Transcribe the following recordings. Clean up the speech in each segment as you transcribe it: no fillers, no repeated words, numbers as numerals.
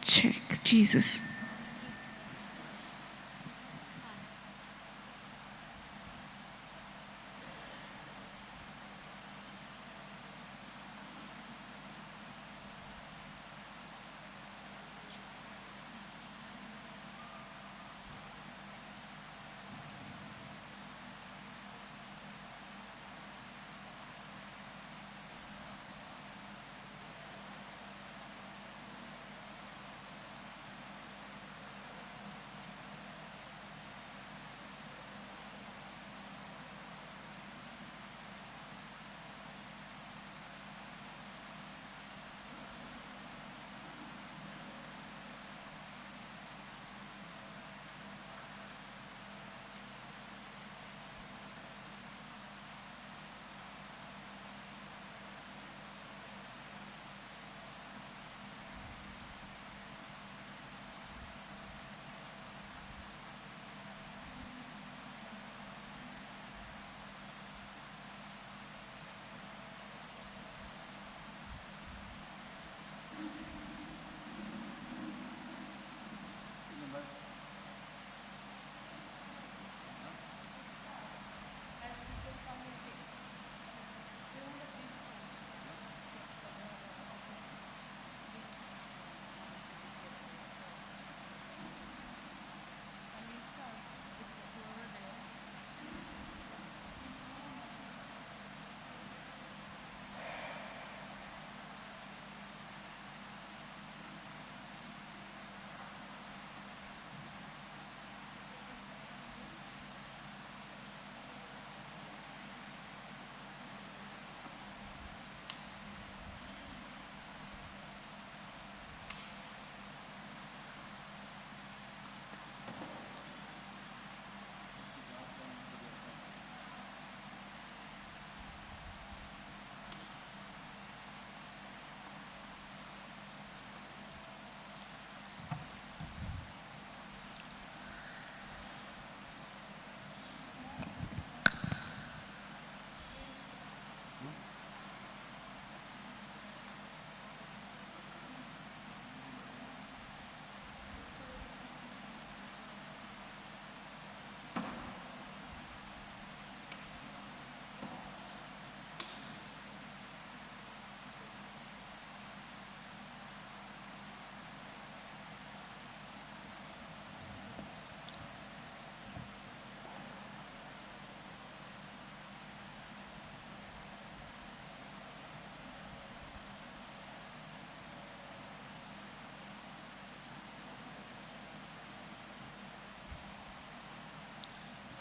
Check. Jesus.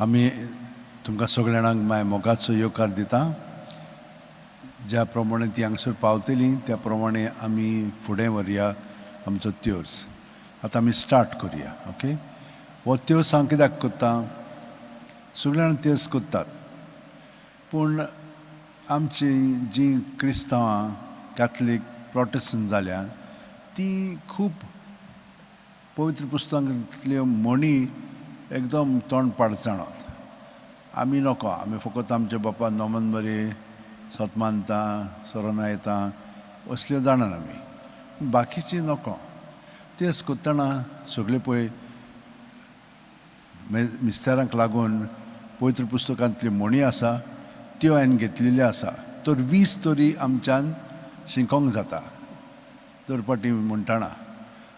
आमी तुमकां सगळ्या जाणांक माय मोगाचो येवकार दिता. ज्या प्रमाणे ती हांगसर पावतली त्या प्रमाणे आमी फुडें व्हरया आमचो त्योर्स. आतां आमी स्टार्ट करुया. ओके, हो त्योर्स हांव कित्याक करता? सगळ्या जाणां त्योर्स करतात, पूण आमची जीं क्रिस्तांवां कॅथलीक प्रोटेस्टंट जाल्या ती खूब पवित्र पुस्तकांतल्यो म्हणी एकदम तोंड पाड जाणात. आमी नको, आमी फकत आमच्या बापा नोमन बरी सत मानता, सोरोना येता असल्यो जाणात आमी, बाकीची नको. तेच करतना सगळे पळय मिस्तेरांक लागून पवित्र पुस्तकांतल्यो म्हणी आसा त्यो हांवें घेतलेल्यो आसा. तर 20 तरी आमच्यान शिकोंक जाता तर पाटी म्हणटना.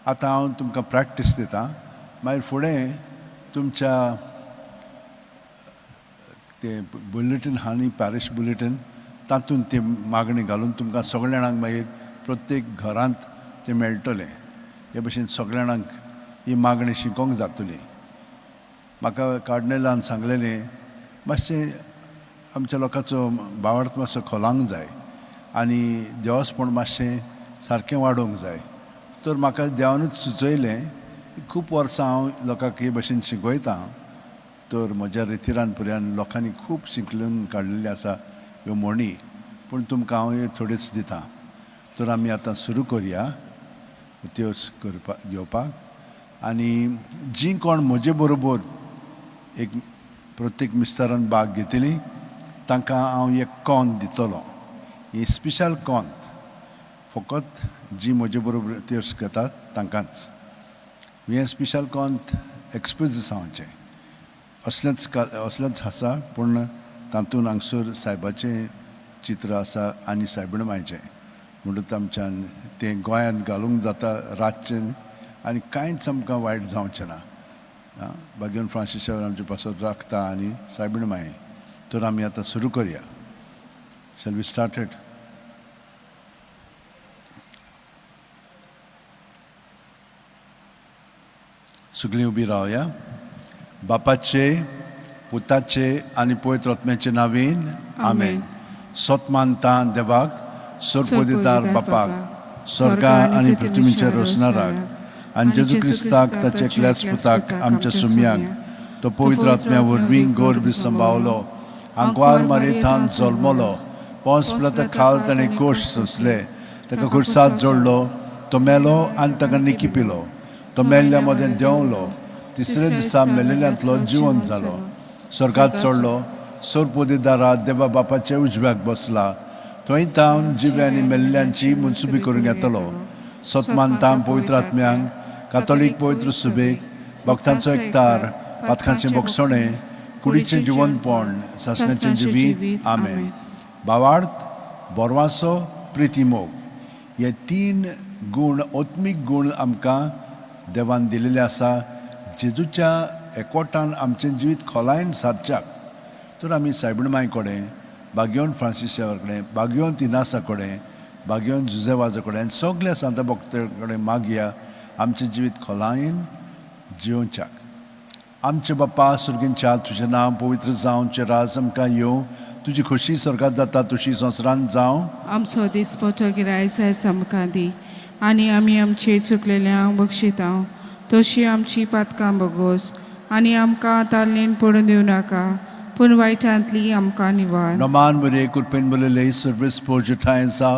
आतां हांव तुमकां प्रॅक्टीस दिता, मागीर फुडें तुमच्या तें बुलेटीन आहा न्ही, पॅरिश बुलेटीन, तातूंत ती मागणी घालून तुमकां सगळ्या जाणांक मागीर प्रत्येक घरांत तें मेळटलें. हे भशेन सगळ्या जाणांक ही मागणी शिकोंक जातली. म्हाका कार्डिनलान सांगलेलें मातशें आमच्या लोकांचो भावार्थ मातसो खोलांक जाय आनी देवासपण मातशें सारकें वाडोवंक जाय. तर म्हाका देवानूच सुचयलें, खूब वर्सां हांव लोकांक हे भशेन शिकयतां, तर म्हज्या रितिरान पर्यान लोकांनी खूब शिकलून काडलेल्यो आसा ह्यो म्हणी, पूण तुमकां हांव ह्यो थोड्योच दितां. तर आमी आतां सुरू करुया त्यो करपाक घेवपाक. आनी जीं कोण म्हजे बरोबर एक प्रत्येक मिस्तारान भाग घेतली तांकां हांव एक कोंत दितलो. ही स्पेशल कोंत फकत जी म्हजे बरोबर तेर्स घेतात तांकांच. हें स्पेशल कोंत एक्सपोजिसांवाचें असलेंच आसा, पूण तातूंत हांगसर सायबाचें चित्र आसा आनी सायबीण मायचें, म्हणटूच आमच्यान तें गोंयांत घालूंक जाता रातचें आनी कांयच आमकां वायट जावचें ना. बागेवन फ्रांसीस आमचे पासत राखता आनी सायबीण माय. तर आमी आतां सुरू करया. Shall we started? सगळीं उबी रावया. बापाचे, पुताचे आनी पवित्र आत्म्याचे नांवेन आमेन. सत मानता देवाक, सरपोदितार बापाक, स्वर्गा आनी पृथ्वीच्या रोसणाराक, आनी जेजू क्रिस्ताक ताच्या एकल्याच पुताक आमच्या सुम्याक, तो पवित्र आत्म्या वरवीं गोर सांबावलो, आंकवार मारयेथान जल्मलो, पोंस पिलाता खाल ताणें कोश सोंसले, ताका खुरसाद जोडलो, तो मेलो आनी ताका निकी पिलो, तो मेल्ल्या मदें देंवलो, तिसऱ्या दिसा मेलेल्यांतलो जिवन जालो, स्वर्गात चडलो, सोरपोदेदारा देवा बापाच्या उजव्याक बसला, थंय तावन जिवे आनी मेल्ल्यांची मनसुबी करूंक येतलो. सत मानता पवित्र आत्म्यांक, कातोलीक पवित्र सुबेक, भक्तांचो एकतार, पातकांचें बोगसणें, कुडीचें जिवनपण, सासण्याचें जिवीत. आमेन. भावार्थ, बोरवासो, प्रितीमोग हे तीन गूण, आत्मीक गूण आमकां देवान दिलेले आसा जेजूच्या एकवटान आमचें जिवीत खोलायेन सारच्याक. तर आमी सायबीण माय कडेन, बागयोन फ्रांसीस कडेन, बागयोन तिनासा कडेन, बागयोन जुजेवाजा कडेन, सगल्या सांता भक्ते कडेन मागया आमचें जिवीत खोलायेन जियोवच्याक. आमचे बापा सुर्गींच्या, तुजें नांव पवित्र जावं, राज आमकां येवं, तुजी खोशी स्वर्गात जाता तशी संवसारांत जावं. आमचो दिसपटो गिरायस आयज आमकां दी आनी आमी आमचे चुकलेल्यांक बक्षिता तशी आमची पातकां बगोस आनी आमकां ताल्लेन पडून दिवं नाका पूण वायटांतली आमकां निवार. नमान मरे कृपेन बोलले सर्विस पोर्ज ठांयसा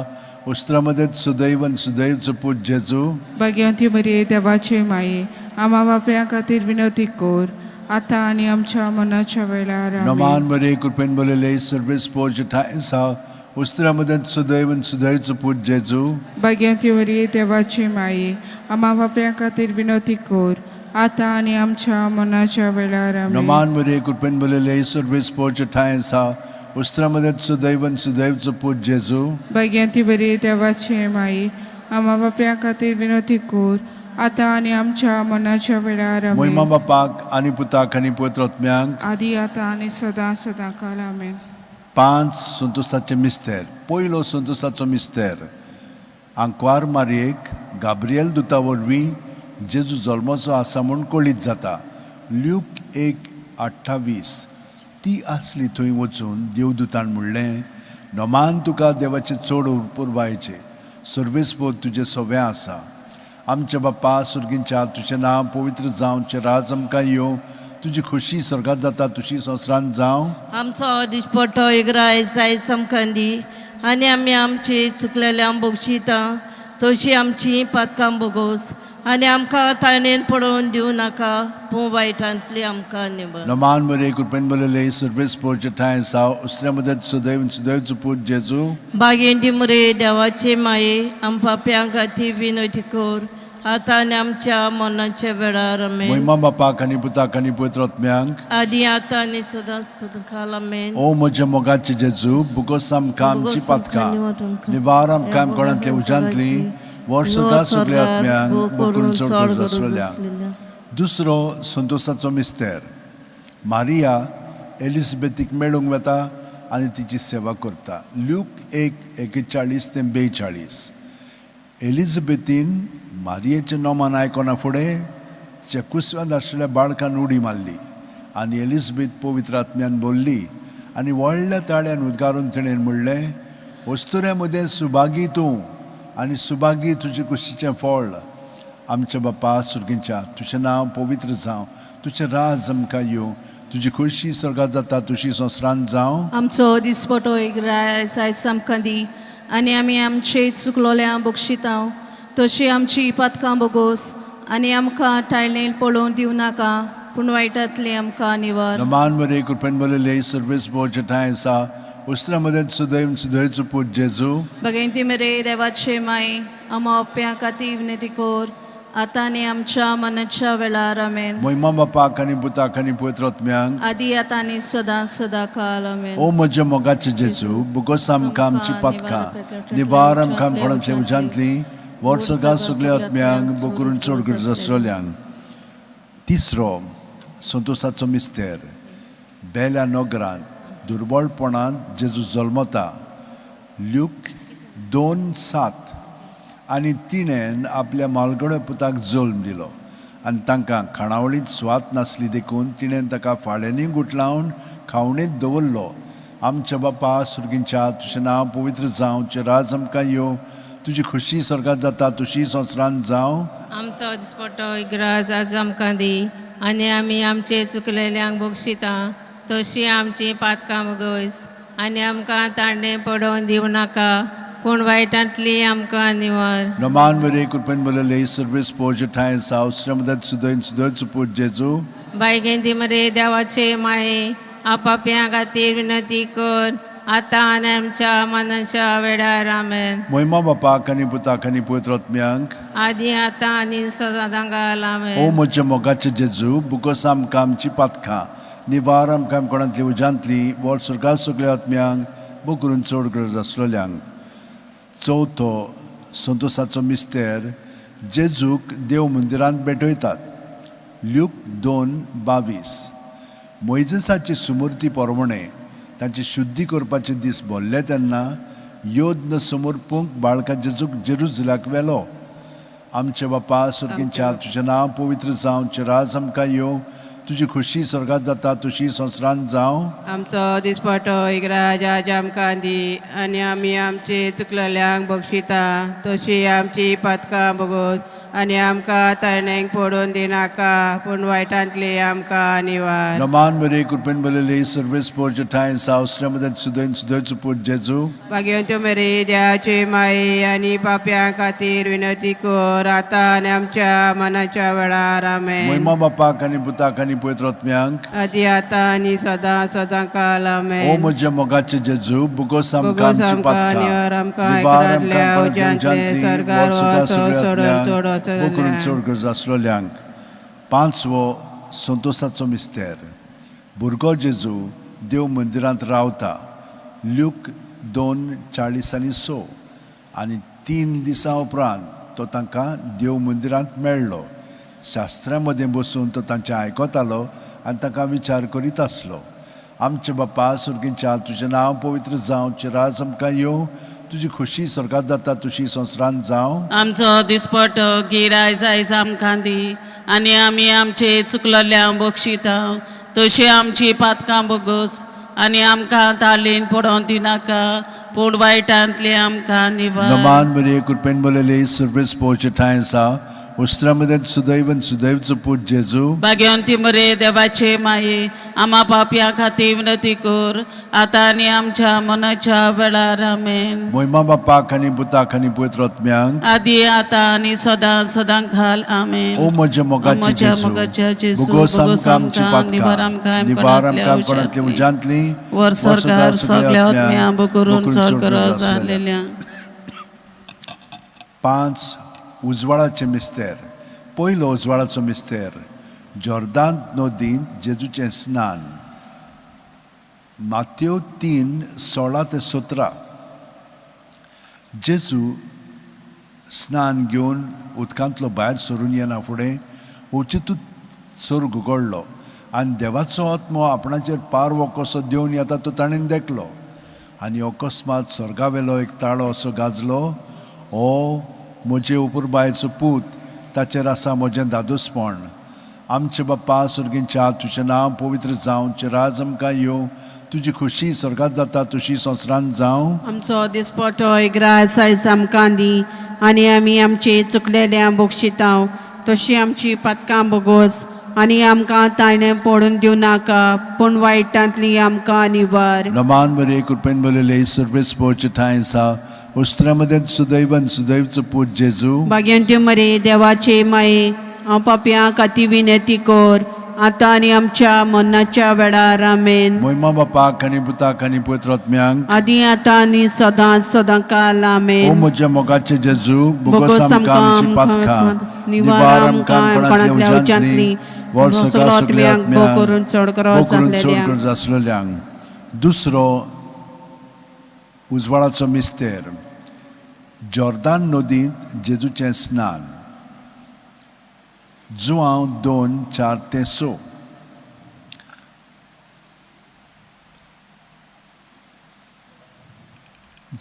उस्त्रामदेत सुदैवन सुदैव पूत जेजू. भाग्यवंती मरिये देवाचे माये, आमा बापया खातीर विनवती कर आतां आनी आमच्या मनाच्या वेळार. आमेन. नमान मरे कृपेन बोलले सर्विस पोर्ज ठांयसा उस्त्रामदेत सुदैवन सुदैव पूत जेजू. भाग्यवंती मरिये देवाचे माये, आमा बापया खातीर विनवती कर आतां आनी आमच्या मनाच्या वेळार. आमेन. नमान मरे कृपेन बोलले सर्विस पोर्ज ठांयसा उस्त्रामदेत सुदैवन सुदैव पूत जेजू. भाग्यवंती मरिये देवाचे माये, आमा बापया खातीर विनवती कर आतां आनी आमच्या मनाच्या वेळार. आमेन. मोहिमा बापाक आनी पुताक आनी पवित्र आत्म्यांक, आदी आतां आनी सदां सदां काल. आमेन. 5 संतोसाचे मिस्तेर. पयलो संतोसाचो मिस्तेर, आंकवार मारयेक गाब्रियल दुता वरवीं जेजू जल्माचो आसा म्हूण कळीत जाता. ल्यूक 1:28. ती आसली थंय वचून देवदूतान म्हणलें, नमान तुका देवाचे चड पुरवायचे, सर्वेस्पोद तुजें सवें आसा. आमच्या बापा सुर्गींच्या, तुजें नांव पवित्र जावचें, राज आमकां येवं, तुजी खोशी स्वर्गात जाता तुजी संवसारांत जावं. आमचो दिसपट्टो इग्रायस आयज आमकां दी आनी आमी आमची चुकलेल्यांक बक्षिता तशी आमची पातकां बोगोस आनी आमकां ताणेन पडोवन दिवं नाका पूण वायटांतली आमकां निवळ. नमान मरे कृपेन बोलले सर्वेस्पोद ठांय आसा, उसऱ्या मदत सुदैव सुदैव पूत जेजू. बागेंटी मुरे देवाचे माये, आम पाप्यां खातीर विनवती कर आतां आनी आमच्या मनाच्या वेळार. आमेन. मोहिमा बापाक आनी पुताक आनी पवित्र आत्म्यांक, आदी आतां आनी सदांच सदां काल. आमेन. ओ म्हज्या मोगाचे जेजू, बुगोस आमकां आमची पातकां, निवार आमकां कोणांतले उज्यांतली, वर्सभर सगल्या आत्म्यांक बोकून चड गरज आसलेल्या. दुसरो संतोसाचो मिस्तेर, मारिया एलिझाबेथीक मेळूंक वता आनी तिची सेवा करता. ल्यूक 1:41 ते 42. एलिझाबेथीन मारियेचें नोमान आयकना फुडें तिच्या कुसव्यांत आशिल्ल्या बाळकान उडी मारली आनी एलिझाबेथ पवित्र आत्म्यान बोल्ली आनी व्हडल्या ताळ्यान उद्गारून तिणें म्हणलें, वस्तुऱ्या मदें सुभागी तूं आनी सुभागी तुजे कुशीचें फळ. आमच्या बापा सुर्गींच्या, तुजें नांव पवित्र जावं, तुजें राज आमकां येवं, तुजी खोशी स्वर्गात जाता तुजी संवसारांत जावं. आमचो दिसपटो इग्रायस आयज आमकां दी आनी आमी आमचे चुकलोल्या बक्षिता तशी आमची पातकां बोगोस आनी आमकां टायलें पळोवन दिवं नाका पूण वायटांतली आमकां निवार. नमान मरे कृपेन बोलले सर्वेस्पोद ठांय आसा, उस्त्रा मदें सुदैव सुदैवचो पूत जेजू. भगवंती मेरे देवाचे माई आमा ओप्यां खातीर विनंती कर आतां आनी आमच्या मनाच्या वेळार आमेन. मोहिमा बापाक आनी पुताक आनी पवित्र आत्म्यांक. आदी आतां आनी सदां सदां काल आमेन. ओ म्हज्या मोगाचे जेजू, बोगोस आमकां आमची पातकां, निवार आमकां कोणांतल्या उज्यांतली, वर्सगां सगल्या आत्म्यांक बोकरून चड गरज आसलेल्यांक. तिसरो संतोसाचो मिस्तेर, बेल्या नगरांत दुर्बळपणांत जेजू जल्मता. ल्यूक 2:7. आनी तिणें आपल्या मालगड्या पुताक जल्म दिलो आनी तांकां खाणावळींत सुवात नासली देखून तिणें ताका फाळ्यांनी गुटलावन खावणेंत दवरलो. आमच्या बापा सुर्गींच्या, तुजें नांव पवित्र जावं, तुजें राज आमकां येवं, तुजी खुशी स्वर्गात जाता तुशी संवसारांत जावं. आमचो दिसपट्टो इग्राज आज आमकां दी आनी आमी आमचे चुकलेल्यांक बक्षिता तशी आमची पातकां मुगयस आनी आमकां तांडे पडोवन दिवं नाका पूण वायटांतली आमकां निवार. नमान मरे कृपेन बोलले सर्वीस पोज ठाय साव श्रमदत सुदैन सुदैचो पूत जेजू. बायगेंती मरे देवाचे माये आपाप्यां खातीर विनंती कर आतां आनी आमच्या मनाच्या वेळार आमेन. मोहिमा बापाक आनी पुताक आनी पवित्र आत्म्यांक. आदी आतां आनी सदां काल ओ आमेन. म्हज्या मोगाचे जेजू, बुकोस आमकां आमची पातकां, निवार आमकां कोणांतली उज्यांतली, वर स्वर्गा सगल्या आत्म्यांक बोकरून चड गरज आसलेल्यांक. चवथो संतोसाचो मिस्तेर, जेजूक देव मंदिरांत भेटयतात. ल्यूक 2:22. मोयजेसाची सुमूर्ती परवणे तांची शुद्धी करपाचे दीस भरले तेन्ना योद्न समर्पूंक बाळका जेजूक जेरुजलाक व्हेलो. आमचे बापा सुर्गींच्या, तुजें नांव पवित्र जावं, तुजें राज आमकां येवं, तुजी खुशी स्वर्गात जाता तुशी संवसारांत जावं. आमचो दिसपटो इग्राज आज आमकां दी आनी आमी आमचे चुकलेल्यांक बक्षिता तशी आमची पातकां बोगोस आनी आमकां ताणेंक पडून दिनाका पूण वायटांतली आमकां निवार. नमान मरे कृपेन बरलेली सर्वेस पोर्ज ठांय सावसऱ्या मदें सुदैन सुदैचो पूत जेजू. भाग्यवंत मेरे देवाचे माये आनी पाप्यां खातीर विनंती कर आतां आनी आमच्या मनाच्या वेळार आमेन. मोहिमा बापाक आनी पुताक आनी पवित्र आत्म्यांक. आदी आतां आनी सदां सदां काल ओ आमेन. म्हज्या मोगाचे जेजू, बुगोस आमकां बोगोस आमची आमकां पातकां, निवार आमकां निवार आमकां एकरांतल्या कोणांतल्या उज्यांतले, उज्यांतली, स्वर्गार वर सदां वचो, सगळ्या चड चड आत्म्यांक बोकरून आसलेल्यांक. चड गरज आसलेल्यांक. पांचवो संतोसाचो मिस्तेर, भुरगो जेजू देव मंदिरांत रावता. ल्यूक 2:46. आनी 3 दिसां उपरांत तो तांकां देव मंदिरांत मेळ्ळो. शास्त्रा मदें बसून तो तांचें आयकतालो आनी तांकां विचार करीत आसलो. आमचे बापा सुर्गींच्या, तुजें नांव पवित्र जावं, तुजें राज आमकां येवं, तुजी खुशी स्वर्गात जाता तुशी संवसारांत जावं. आमचो दिसपटो गिरायज आयज आमकां दी आनी आमी आमचे चुकलेल्यांक बक्षिता तशी आमची पातकां बोगोस आनी आमकां तालीन पडोवन दिनाका पूण वायटांतली आमकां निवार. नमान मरे कृपेन बोलले सर्वेस पोवचे ठांय आसा उस्त्रा मदें सुदैवन सुदैवचो पूत जेजू. भाग्यवंती मरे देवाचे माये आमा पापया खातीर विनंती कर आतां आनी आमच्या मनाच्या वेळार आमेन. मोहिमा बापाक आनी पुताक आनी पवित्र आत्म्यांक. आदी आतां आनी सदां सदां घाल आमेन. ओ म्हज्या मोगाचे म्हज्या जेजू, मोगाच्या जेजू, बोगोस बोगोस आमकां आमची आमकां, निवार पातकां, आमकां निवार आमकां कोणांतल्या कोणांतल्या उज्यांतली, उज्यांतली, वर स्वर्गार सगल्या आत्म्या बोकरून चड गरज गरज आसलेल्या. आसलेल्या. 5 उजवाडाचे मिस्तेर. पयलो उजवाडाचो मिस्तेर, जॉर्दान नदींत जेजूचें स्नान. मात्यो 3:16 ते 17. जेजू स्नान घेवन उदकांतलो भायर सरून येना फुडें अवचितूच स्वर्ग उगडलो आनी देवाचो आत्मो आपणाचेर पारवो कसो देंवन येता तो ताणें देखलो. आनी अकस्मात स्वर्गावेलो एक ताळो असो गाजलो, हो म्हजे उपरबायचो पूत, ताचेर आसा म्हजें दादोसपण. आमचे बाप्पा सुर्गींच्या, तुजें नांव पवित्र जावं, तुजें राज आमकां येवं, तुजी खुशी स्वर्गात जाता तुशी संवसारांत जावं. आमचो दिसपटो इग्राज आयज आमकां दी आनी आमी आमचे चुकलेल्या बक्षितांव तशी आमची पातकां बोगोस आनी आमकां ताणें पडून दिवं नाका पूण वायटांतली आमकां निवार. नमान मरे कृपेन बरलेले सर्वेस पोवचे ठांय आसा उस्त्रा मदें सुदैवन सुदैवचो पूत जेजू. भाग्यंत मरे देवाचे माये हांव पापयां खातीर विनंती कर आतां आनी आमच्या मरणाच्या वेळार. आमेन. मोहिमा बापाक आनी पुताक आनी पवित्र आत्म्यांक, आदी आतां आनी सदां सदां काल. ओ आमेन. म्हज्या मोगाचे जेजू, बोगोस आमकां आमची पातकां, निवार आमकां कोणांतल्या उज्यांतली, वर सगळ्या सगल्या भोव करून चड भोव करून चड आसलेल्यांक. गरज आसलेल्यांक. दुसरो उजवाडाचो मिस्तेर, जॉर्दान नदींत जेजूचें स्नान, जुआंव 2:4 ते 6.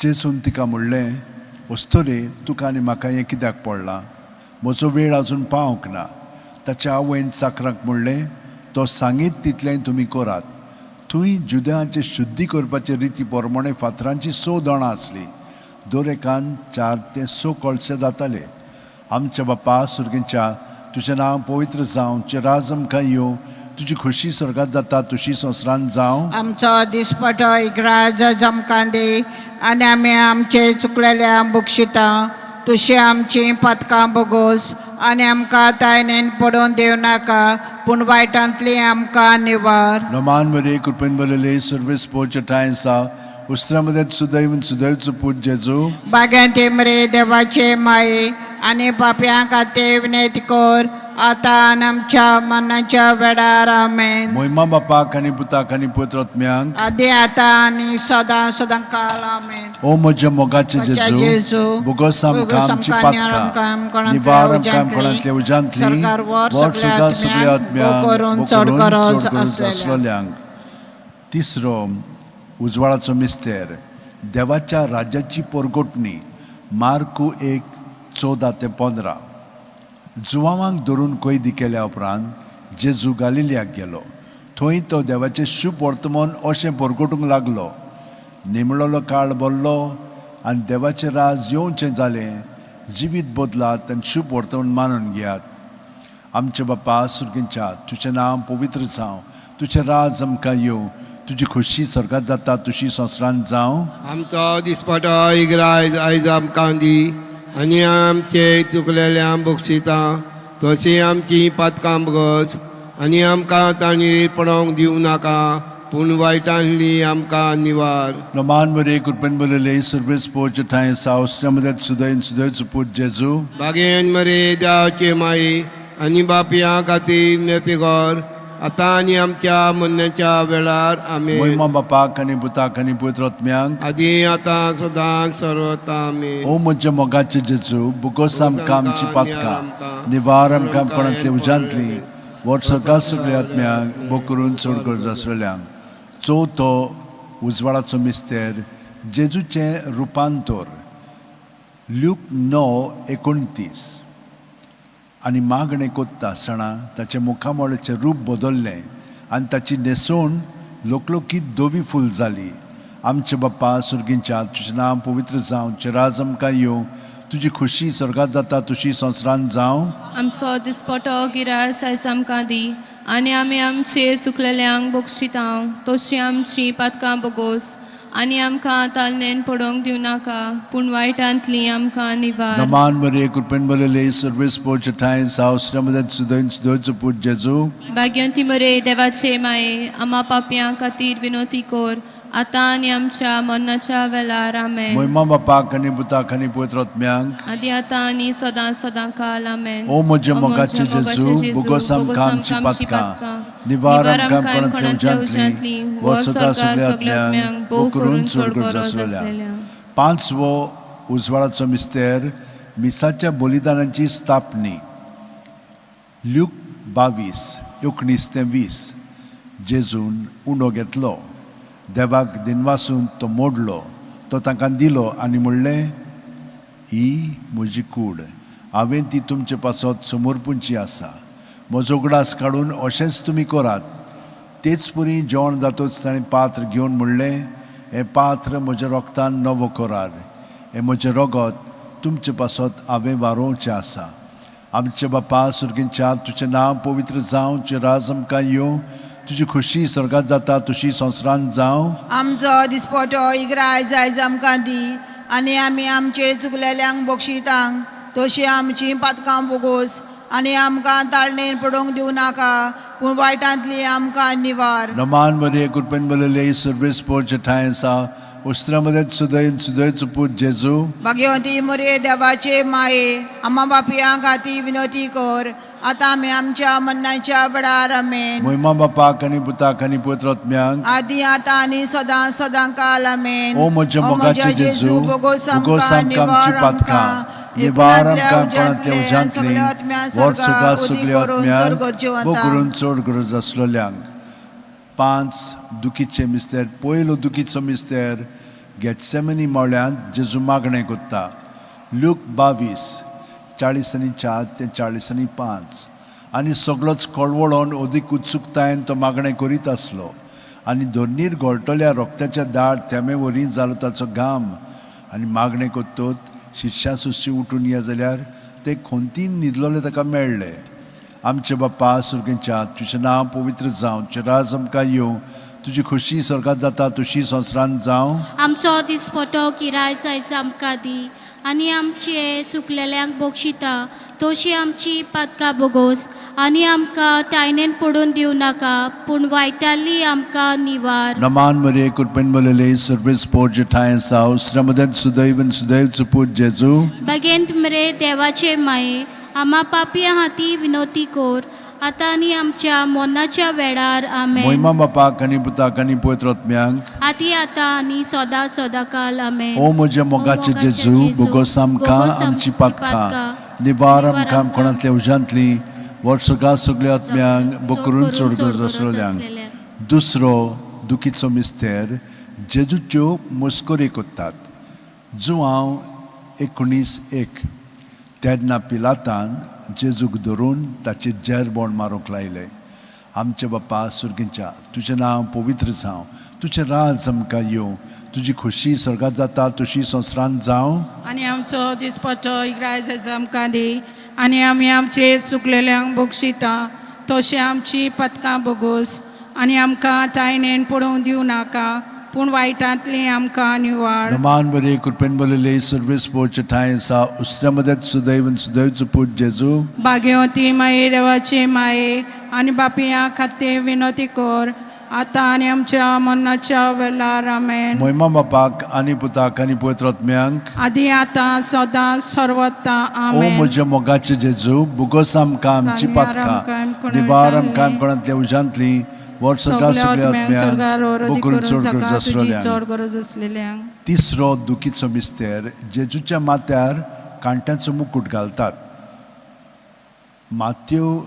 जेजून तिका म्हणलें, अस्तुरे, तुका आनी म्हाका हें कित्याक पडलां? म्हजो वेळ आजून पावंक ना. ताच्या आवयन चाकराक म्हणलें, तो सांगीत तितलें तुमी करात. थंय जुद्यांचे शुद्धी करपाचे रिती प्रमाणे फातरांची स दोणां आसलीं. दर एकान 4 ते 6 कळसे जाताले. आमच्या बापा सुर्गींच्या, तुजें नांव पवित्र जावं, तुजें राज आमकां येवं, तुजी खोशी स्वर्गात जाता तुशी संवसारांत जावं. आमचो दिसपटो इगराज आमकां दी आनी आमी आमचे चुकलेल्या बक्षिता तुशी आमची पातकां बोगोस आनी आमकां तायनेन पडून दिवं नाका, पूण वायटांतली आमकां निवार. नमान मरे, कृपेन बरले, सर्वेस पोच्या ठांय आसा, उस्त्रा मध्ये सुदैव सुदैवचो पूत जेजू. बाग्यांत मरे देवाचे माये आनी पापयां खातीर विनंती कर, आतां आनी आमच्या मरणाच्या वेळार. आमेन. मोहिमा बापाक आनी पुताक आनी पवित्र आत्म्यांक, आदी आतां आनी सदां सदां काल. आमेन. ओ म्हज्या मोगाचे म्हज्या जेजू, जेजू, बोगोस आमकां बोगोस आमची आमकां पातकां, आमकां निवार आमकां उज्यांतली, कोणांतल्या उज्यांतली, सरकार वर वर सगळ्या सुद्दां सगळ्या आत्म्यांक, आत्म्यांक भोव करून चड गरज चड गरज आसलेल्यांक. आसलेल्यांक. तिसरो उजवाडाचो मिस्तेर, देवाच्या राज्याची पोरगोटणी, मार्कू 1:14 ते 15. जुवांवांक धरून कैदी केल्या उपरांत जेजू गालिलियाक गेलो. थंय तो देवाचें शुभ वर्तमान अशें परगटूंक लागलो, निमळलो काळ भरलो आनी देवाचें राज येवचें जालें. जिवीत बदलात आनी शुभ वर्तमान मानून घेयात. आमचे बापा सुर्गींच्या, तुजें नांव पवित्र जावं, तुजें राज आमकां येवं, तुजी खोशी स्वर्गात जाता तुशी संवसारांत जावं. आमचो दिसपटो इगराज आयज आमकां दी आनी आमचे चुकलेल्यांक बक्षिता तशी आमची पातकां बगस आनी आमकां तांणी पडोवंक दिवं नाका, पूण वायटांतली आमकां निवार. नमान मरे, कृपेन बरले, सर्वेस पोच ठांय सावसऱ्या सुदैन सुदैवचो पूत जेजू. बागेन मरे देवाचे माई आनी बापयां खातीर नेतेगोर, आतां आनी आमच्या मरणाच्या वेळार. आमेन. मोहिमा बापाक आनी पुताक आनी पवित्र आत्म्यांक, आदी आतां सदां सर्वता. आमेन. ओ म्हज्या मोगाचे जेजू, बोगोस आमकां आमची पातकां, निवार आमकां कोणांतल्या उज्यांतली, वर सगळ्या सगळ्या आत्म्यांक, भोव करून चड गरज आसलेल्यांक. चवथो उजवाडाचो मिस्तेर, जेजूचें रुपांतर, ल्यूक 9:29. आनी मागणें कोत्ता आसतना ताचें मुखामळाचें रूप बदल्लें आनी ताची न्हेसवण लोकलोकीत धवी फूल जाली. आमचे बाप्पा सुर्गींच्या, तुजें नांव पवित्र जावं, तुजें राज आमकां येवं, तुजी खोशी स्वर्गात जाता तुशी संवसारांत जावं. आमचो दिसपटो गिरास आयज आमकां दी आनी आमी आमचे चुकलेल्यांक बक्षिता तशी आमची पातकां बोगोस आनी आमकां तालनेन पडोवंक दिवं नाका, पूण वायटांतली आमकां निवार. नमान मरे, कृपेन बरले, सर्वेस पोच ठांय सावसऱ्या सुदैन सुदैवचो पूत जेजू. भाग्यवंती मरे देवाचे माये, आमा पापयां खातीर विनोती कर, आतां आनी आमच्या मरणाच्या वेळार. आमेन. मोहिमा बापाक आनी पुताक आनी पवित्र आत्म्यांक, आदी आतां आनी सदां सदां काल. आमेन. ओ म्हज्या ओ मोगाचे जेजू, बोगोस आमकां आमची पातकां, निवार आमकां कोणांतल्या उज्यांतली, वर सदां सगळ्या आत्म्यांक, भोव करून चड गरज आसलेल्यांक. पांचवो उजवाडाचो मिस्तेर, मिसाच्या बलिदानाची स्थापणी, ल्यूक 22:19 ते 20. जेजून उंडो घेतलो, देवाक दिनवासून तो मोडलो, तो तांकां दिलो आनी म्हणलें, ही म्हजी कूड, हांवें ती तुमचे पासत समर्पूंची आसा. म्हजो उगडास काडून अशेंच तुमी करात. तेच परी जेवण जातच ताणें पात्र घेवन म्हणलें, हें पात्र म्हज्या रोगतान नवो करार, हें म्हजें रगत तुमचे पासत हांवें वारोवचें आसा. आमचे बापा सुर्गींच्या, तुजें नांव पवित्र जावं, तुजें राज आमकां येवं, तुजी खोशी स्वर्गात जाता तुशी संवसारांत जावं. आमचो दिसपटो इगराज आयज आमकां दी आनी आमी आमचे चुकलेल्यांक बक्षितांक तशी आमची पातकां बोगोस आनी आमकां ताळणेर पडोवंक दिवं नाका, पूण वायटांतली आमकां निवार. नमान मरे कृपेन बरले सर्वेस पोरचे ठांय आसा उस्त्रा मदत सुदैन सुदैचो पूत जेजू. भाग्यवंती मोरये देवाचे माये, आमा बापयां खातीर विनवती कर, आतां आमी आमच्या मन्नाच्या वेळार. आमेन. मोहिमा बापाक आनी पुताक आनी पवित्र आत्म्यांक. आदी आतां आनी सदां सदां काल. आमेन. ओ म्हज्या मोगाचे जेजू, बोगोस बोगोस आमकां आमची पातकां, निवार आमकां कोणांतल्या उज्यांतली, वर्स सुगा सगल्या आत्म्यांक, करून चड गरज आसलेल्यांक. पांच दुखीचे मिस्तेर. पयलो दुखीचो मिस्तेर, गेटसेमनी मळ्यांत जेजू मागणें कोत्ता. लूक 22:44 ते 45. आनी सगळोच कळवळोन अदीक उत्सुकतायेन तो मागणें करीत आसलो आनी धरणीर घोळटल्या रोगत्याच्या दाट थेंबे वरी जालो ताचो घाम. आनी मागणें कोत्तोत शिश्या सुशी उठून या जाल्यार ते खोंतीन न्हिदलोले ताका मेळ्ळे. आमचे बाप्पा सुर्गेच्या, तुजें नांव पवित्र जावं, तुजें राज आमकां येवं, तुजी खोशी स्वर्गात जाता तशी संवसारांत जावं. आमचो दिसपटो किराय जायज आमकां दी आनी आमचे चुकलेल्यांक बक्षिता तशी आमची पातकां बोगोस आनी आमकां तायनेन पडून दिवं नाका पूण वायटाली आमकां निवार. नमान मरे कृपेन बरले सर्वेस पोर ठांय आसा श्रमदन सुदैवन सुदैव पूत जेजू. बगेंत मरे देवाचे माये, आमा पापया हाती विनोती कोर, आतां आनी आमच्या मोनाच्या वेळार. आमेन. मोहिमा बापाक आनी पुताक आनी पवित्र आत्म्यांक. आती आतां आनी सदां सदां काल. आमेन. ओ म्हज्या मोगाचे जेजू, बोगोस आमकां आमची पातकां, निवार आमकां कोणांतल्या उज्यांतली, वर्सगा सगल्या आत्म्यांक, बोकरून चड गरज आसलेल्यांक. दुसरो दुखीचो मिस्तेर, जेजूच्यो मस्करी कोत्तात. जुआंव 19:1. तेन्ना पिलातान जेजूक धरून ताचेर जेरबोण मारूंक लायलें. आमचे बाप्पा सुर्गींच्या, तुजें नांव पवित्र जावं, तुजें राज आमकां येवं, तुजी खोशी स्वर्गात जाता तशी संवसारांत जावं. आनी आमचो दिसपट्टो इग्रायज आमकां दी आनी आमी आमचे चुकलेल्यांक बक्षिता तशें आमची पदकां बोगोस आनी आमकां तायनेन पडोवंक दिवं नाका पूण वायटांतली आमकां निवार. नमान बरे कृपेन बरले सर्वेस पोरचे ठांय आसा उस्त्या मदत सुदैवन सुदैवचो पूत जेजू. भाग्यवती माये देवाचे माये आनी बापया खातीर विनोती कर, आतां आनी आमच्या मरणाच्या वेळार. आमेन. मोहिमा बापाक आनी पुताक आनी पवित्र आत्म्यांक. आदी आतां सदां सर्वता. ओ आमेन. म्हज्या मोगाचे जेजू, बोगोस आमकां आमची पातकां, निवार आमकां कोणांतल्या उज्यांतली, वर्सगा सगल्या आत्म्यांक, बोकरून चड गरज आसलेल्यांक. चड गरज आसलेल्यांक. तिसरो दुखीचो मिस्तेर, जेजूच्या माथ्यार कांट्याचो मुकूट घालतात. मात्यो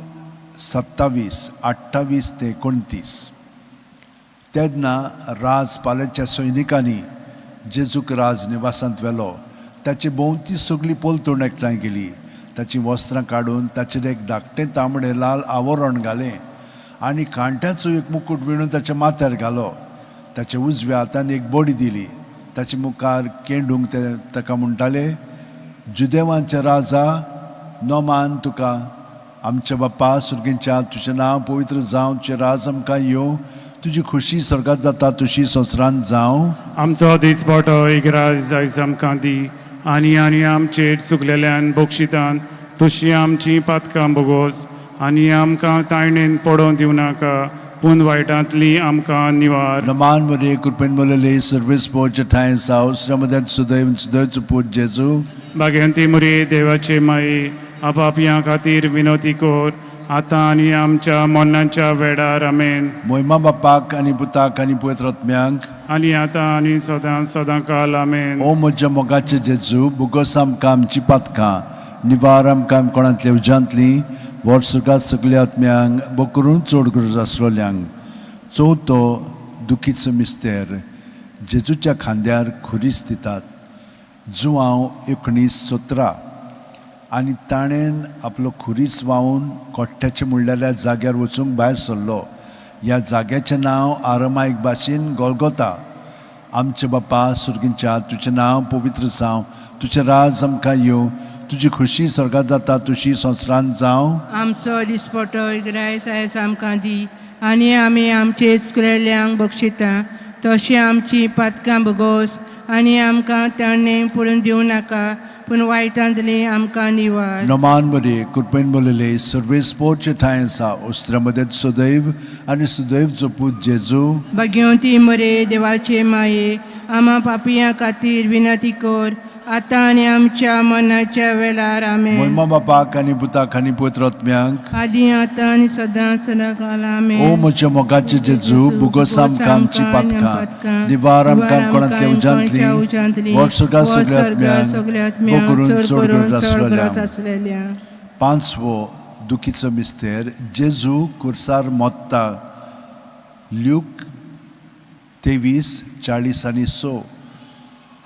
27:28 ते 29. तेन्ना राजपाल्याच्या सैनिकांनी जेजूक राज निवासांत व्हेलो. ताचे भोंवती सगळी पलतण एकठांय केली. ताचीं वस्त्रां काडून ताचेर एक धाकटें तांबडें लाल आवरण घालें आनी कांट्याचो एक मुकूट विणून ताच्या माथ्यार घालो. ताच्या उजव्या हातान एक बडी दिली. ताचे मुखार केंडूंक ते ताका म्हणटाले, जुदेवांचे राजा, नोमान तुका. आमच्या बाप्पा सुर्गींच्या, तुजें नांव पवित्र जावं, तुजें राज आमकां येवं, तुजी खोशी स्वर्गात जाता तशी संवसारांत जावं. आमचो दिसपटो इग्राज आयज आमकां दी आनी आनी आमचेर चुकलेल्यान बक्षितान तशी आमची पातकां बोगोस आनी आमकां तायणेन पडोवंक दिवं नाका पूण वायटांतली आमकां निवार. नमान मरे कृपेन बरले सर्वेस पोरचे ठांय आसा श्रमदन सुदैव सुदैवचो पूत जेजू. भाग्यंती मुरे देवाचे माये, आपापयां खातीर विनोती कर, आतां आनी आमच्या मरणाच्या वेळार. आमेन. मोहिमा बापाक आनी पुताक आनी पवित्र आत्म्यांक. आनी आतां आनी सदां सदां काल. आमेन. ओ म्हज्या मोगाचे जेजू, बोगोस आमकां आमची पातकां, निवार आमकां कोणांतल्या उज्यांतली, वर्सुगात सगल्या आत्म्यांक, बोकरून चड गरज आसलेल्यांक. चवथो दुखीचो मिस्तेर, जेजूच्या खांद्यार खुरीस दितात. जुआंव 19:17. आनी ताणें आपलो खुरीस व्हांवून कोट्ट्याचे म्हणलेल्या जाग्यार वचूंक भायर सरलो. ह्या जाग्याचें नांव आरमायक भाशेन गोलगोता. आमचे बाप्पा सुर्गींच्या, तुजें नांव पवित्र जावं, तुजें राज आमकां येवं, तुजी खोशी स्वर्गात जाता तशी संवसारांत जावं. आमचो दिसपटो इग्रायस आयज आमकां दी आनी आमी आमचे चुकलेल्यांक बक्षिता तशी आमची पातकां बोगोस आनी आमकां ताणें पडून दिवं नाका पूण वायटांतली आमकां निवार. नमान मरे, कृपेन बोलले, सर्वेस्पोरचे ठांय आसा, उस्त्रा मदत सुदैव आनी सुदैव पूत जेजू. भाग्यवंती मरे, देवाचे माये, आमा पापयां खातीर विनंती कर, आतां आनी आमच्या मनाच्या वेळार. आमेन. मोहिमा बापाक आनी पुताक आनी पवित्र आत्म्यांक. आदी, आतां आनी सदां सदां काल. ओ आमेन. म्हज्या मोगाचे जेजू, बुगोस आमकां आमची पातकां, निवार आमकां कोणांतल्या उज्यांतली, व्हड सुगा सगळ्या आत्म्यांक, करून चड गरज आसलेल्या. आसलेल्या. पांचवो दुखीचो मिस्तेर, जेजू कुर्सार मोत्ता, ल्यूक 23:40 आनी 6.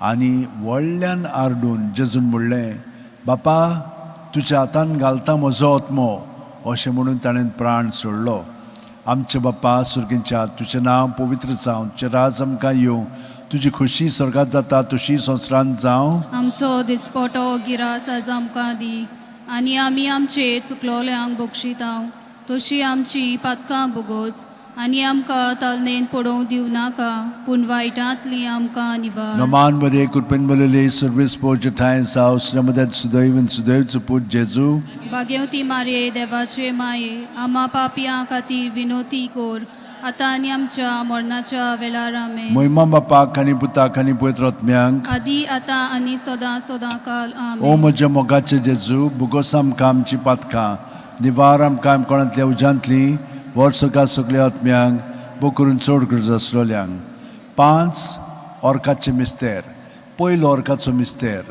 आनी व्हडल्यान आरडून जेजून म्हणलें, बापा, तुज्या हातान घालता म्हजो आत्मो. अशें म्हणून ताणें प्राण सोडलो. आमचे बाप्पा सुर्गींच्या, तुजें नांव पवित्र जावं, तुजें राज आमकां येवं, तुजी खुशी स्वर्गात जाता तशी संवसारांत जावं. आमचो दिसपटो गिरास आज आमकां दी आनी आमी आमचे चुकलोल्यांक बक्षितांव तशी आमची पातकां बोगोस आनी आमकां तालनेन पडोवंक दिवं नाका, पूण वायटांतली आमकां निवार. नमान मरे, कृपेन बरले, सर्वेस्पोरचे ठांय जावं, श्रमदात सुदैव आनी सुदैवचो पूत जेजू. भाग्यवती मारये, देवाचे माये, आमा पापयां खातीर विनोती कोर, आतां आनी आमच्या मरणाच्या वेळार. आमेन. मोहिमा बापाक आनी पुताक आनी पवित्र आत्म्यांक. आदी, आतां आनी सदां सदां काल. ओ आमेन. म्हज्या मोगाचे जेजू, बुगोस आमकां आमची पातकां, निवार आमकां कोणांतल्या उज्यांतली, व्हड सगळ्या सगल्या आत्म्यांक, बो करून चड गरज आसलेल्यांक. पांच ऑर्काचे मिस्तेर. पयलो ऑर्काचो मिस्तेर,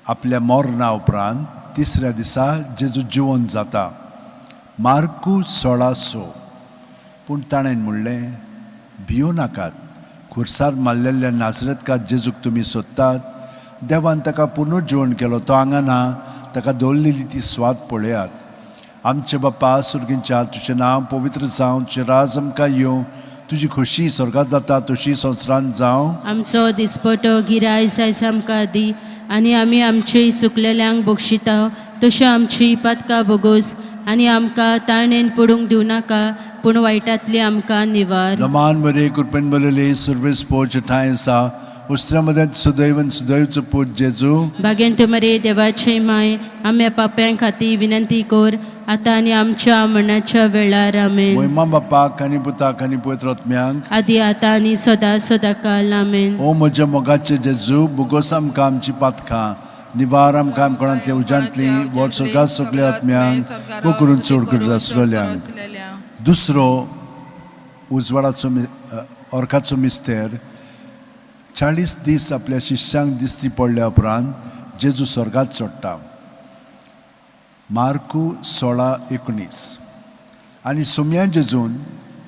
आपल्या मरणा उपरांत तिसऱ्या दिसा जेजू जिवन जाता, मार्कू 16:6. पूण ताणें म्हणलें, भियो नाकात, खुर्सार मारलेल्या नाजरेतकार जेजूक तुमी सोदतात. देवान ताका पुनर्जीवन केलो. तो हांगा ना, ताका दवरलेली ती स्वाद पळयात. आमचे बाप्पा सुर्गींच्या, तुजें नांव पवित्र जावं, तुजें राज आमकां येवं, तुजी खोशी स्वर्गात जाता तशी संवसारांत जावं. आमचो दिसपटो गिरायस आयज आमकां दी आनी आमी आमची चुकलेल्यांक बक्षिता तश्यो आमची पातकां बोगोस आनी आमकां ताणेन पडूंक दिवं नाका, पूण वायटांतली आमकां निवार. नमान मरे, कृपेन बरले, सर्वेस्पोरचे ठांय आसा, उस्त्रा मदें सुदैव आनी सुदैवचो पूत जेजू. भाग्यंत मरे, देवाचे माय, आम्या पाप्यां खातीर विनंती कर, आतां आनी आमच्या मरणाच्या वेळार. आमेन. मोहिमा बापाक आनी पुताक आनी पवित्र आत्म्यांक. आदी, आतां आनी सदां सदां काल. आमेन. ओ म्हज्या मोगाचे जेजू, बुगोस आमकां आमची पातकां, निवार आमकां कोणांतल्या उज्यांतली, व्हड स्वर्गात सगल्या आत्म्यांक, बो करून चड गरज आसलेल्यांक. दुसरो उजवाडाचो ऑर्काचो मिस्तेर, 40 दीस आपल्या शिष्यांक दिश्टी पडल्या उपरांत जेजू स्वर्गात चडटा, मार्कू 16:19. आनी सोम्या जेजून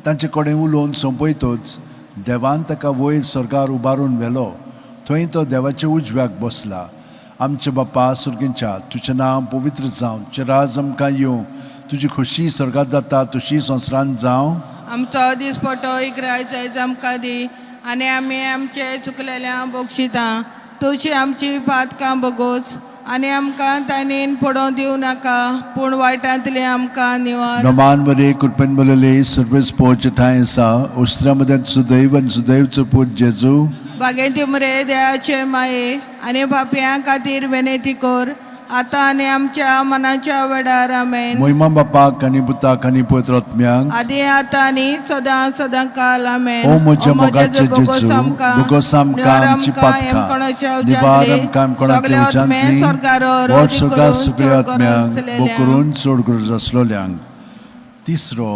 तांचे कडेन उलोवन सोंपयतच देवान ताका वयर स्वर्गार उबारून व्हेलो, थंय तो देवाच्या उजव्याक बसला. आमचे बाप्पा सुर्गींच्या, तुजें नांव पवित्र जावं, तुजें राज आमकां येवं, तुजी खोशी स्वर्गात जाता तशी संवसारांत जावं. आमचो दिसपटो इगराज आयज आमकां दी आनी आमी आमचे चुकलेल्यांक बक्षिता तशी आमची पातकां बोगोस आनी आमकां ताणेन पडोवंक दिवं नाका, पूण वायटांतली आमकां निवार. नमान मरे, कृपेन बरले, सर्वेस्पोरचे ठांय आसा, उस्त्रा मदें सुदैव आनी सुदैवचो पूत जेजू. बागेंती मरे, देवाचे माये, आनी पापयां खातीर विनंती कर, आतां आनी आमच्या मनाच्या वेळार. आमेन. मोहिमा बापाक आनी पुताक आनी पवित्र आत्म्यांक. आदी, आतां आनी सदां सदां काल. आमेन. ओ म्हज्या मोगाचे जेजू, बुगोस आमकां आमची पातकां, निवार आमकां कोणांतल्या उज्यांतली, व्हड स्वर्गात सगल्या आत्म्यांक, बो करून चड गरज आसलेल्यांक. तिसरो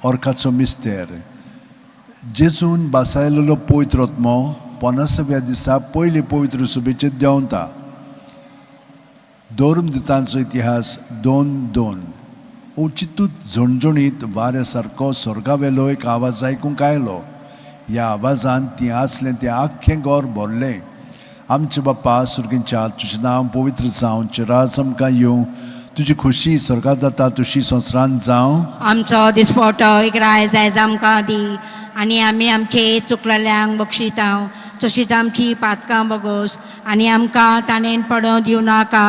ऑर्काचो मिस्तेर, जेजून बासायलेलो पवित्र आत्मो 50व्या दिसा पयले पवित्र सुबेचेर देंवता, धर्मदुतांचो इतिहास 2:2. अवचितूच झणझणीत वाऱ्या सारको स्वर्गावेलो एक आवाज आयकूंक आयलो. ह्या आवाजान ती आसलें तें आख्खें घर भरलें. आमचे बाप्पा सुर्गींच्या, तुजें नांव पवित्र जावं, तुजें राज आमकां येवं, तुजी खोशी स्वर्गात जाता तशी संवसारांत जावं. आमचो दिसपटो इगराज आयज आमकां दी आनी आमी आमचे चुकलेल्यांक बक्षितांव तशीच आमची पातकां बोगोस आनी आमकां ताणेन पडोवंक दिवं नाका,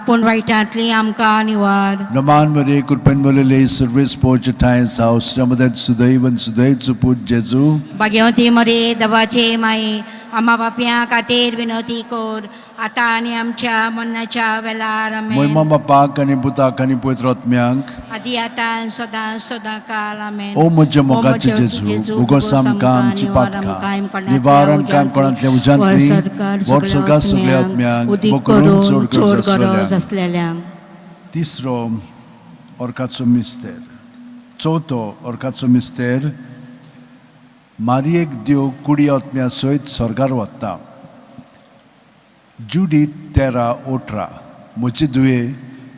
पूण वायटांतली आमकां निवार. नमान मरे, कृपेन बरले, सर्वेस्पोरचे ठांय आसा, उस्त्रा सुदैव आनी सुदैवचो पूत जेजू. भाग्यवती मरे, देवाचे माये, आमा पापयां खातीर विनंती कर, आतां आनी आमच्या मरणाच्या वेळार आमेन. मोहिमा बापाक आनी पुताक आनी पवित्र आत्म्यांक आदी आतां सदां सदां काल आमेन. ओ म्हज्या मोगाचे जेजू, भोगोस आमकां आमची पातकां, निवार आमकां कोणांतल्या उज्यांतली, व्हर स्वर्गा सगल्या आत्म्यांक, करून चड गरज आसलेल्यांक. तिसरो ऑर्काचो मिस्तेर. चवथो ऑर्काचो मिस्तेर. मारयेक देव कुडी आत्म्या सयत स्वर्गार वता. जुडीत 13:18. म्हजे दुये,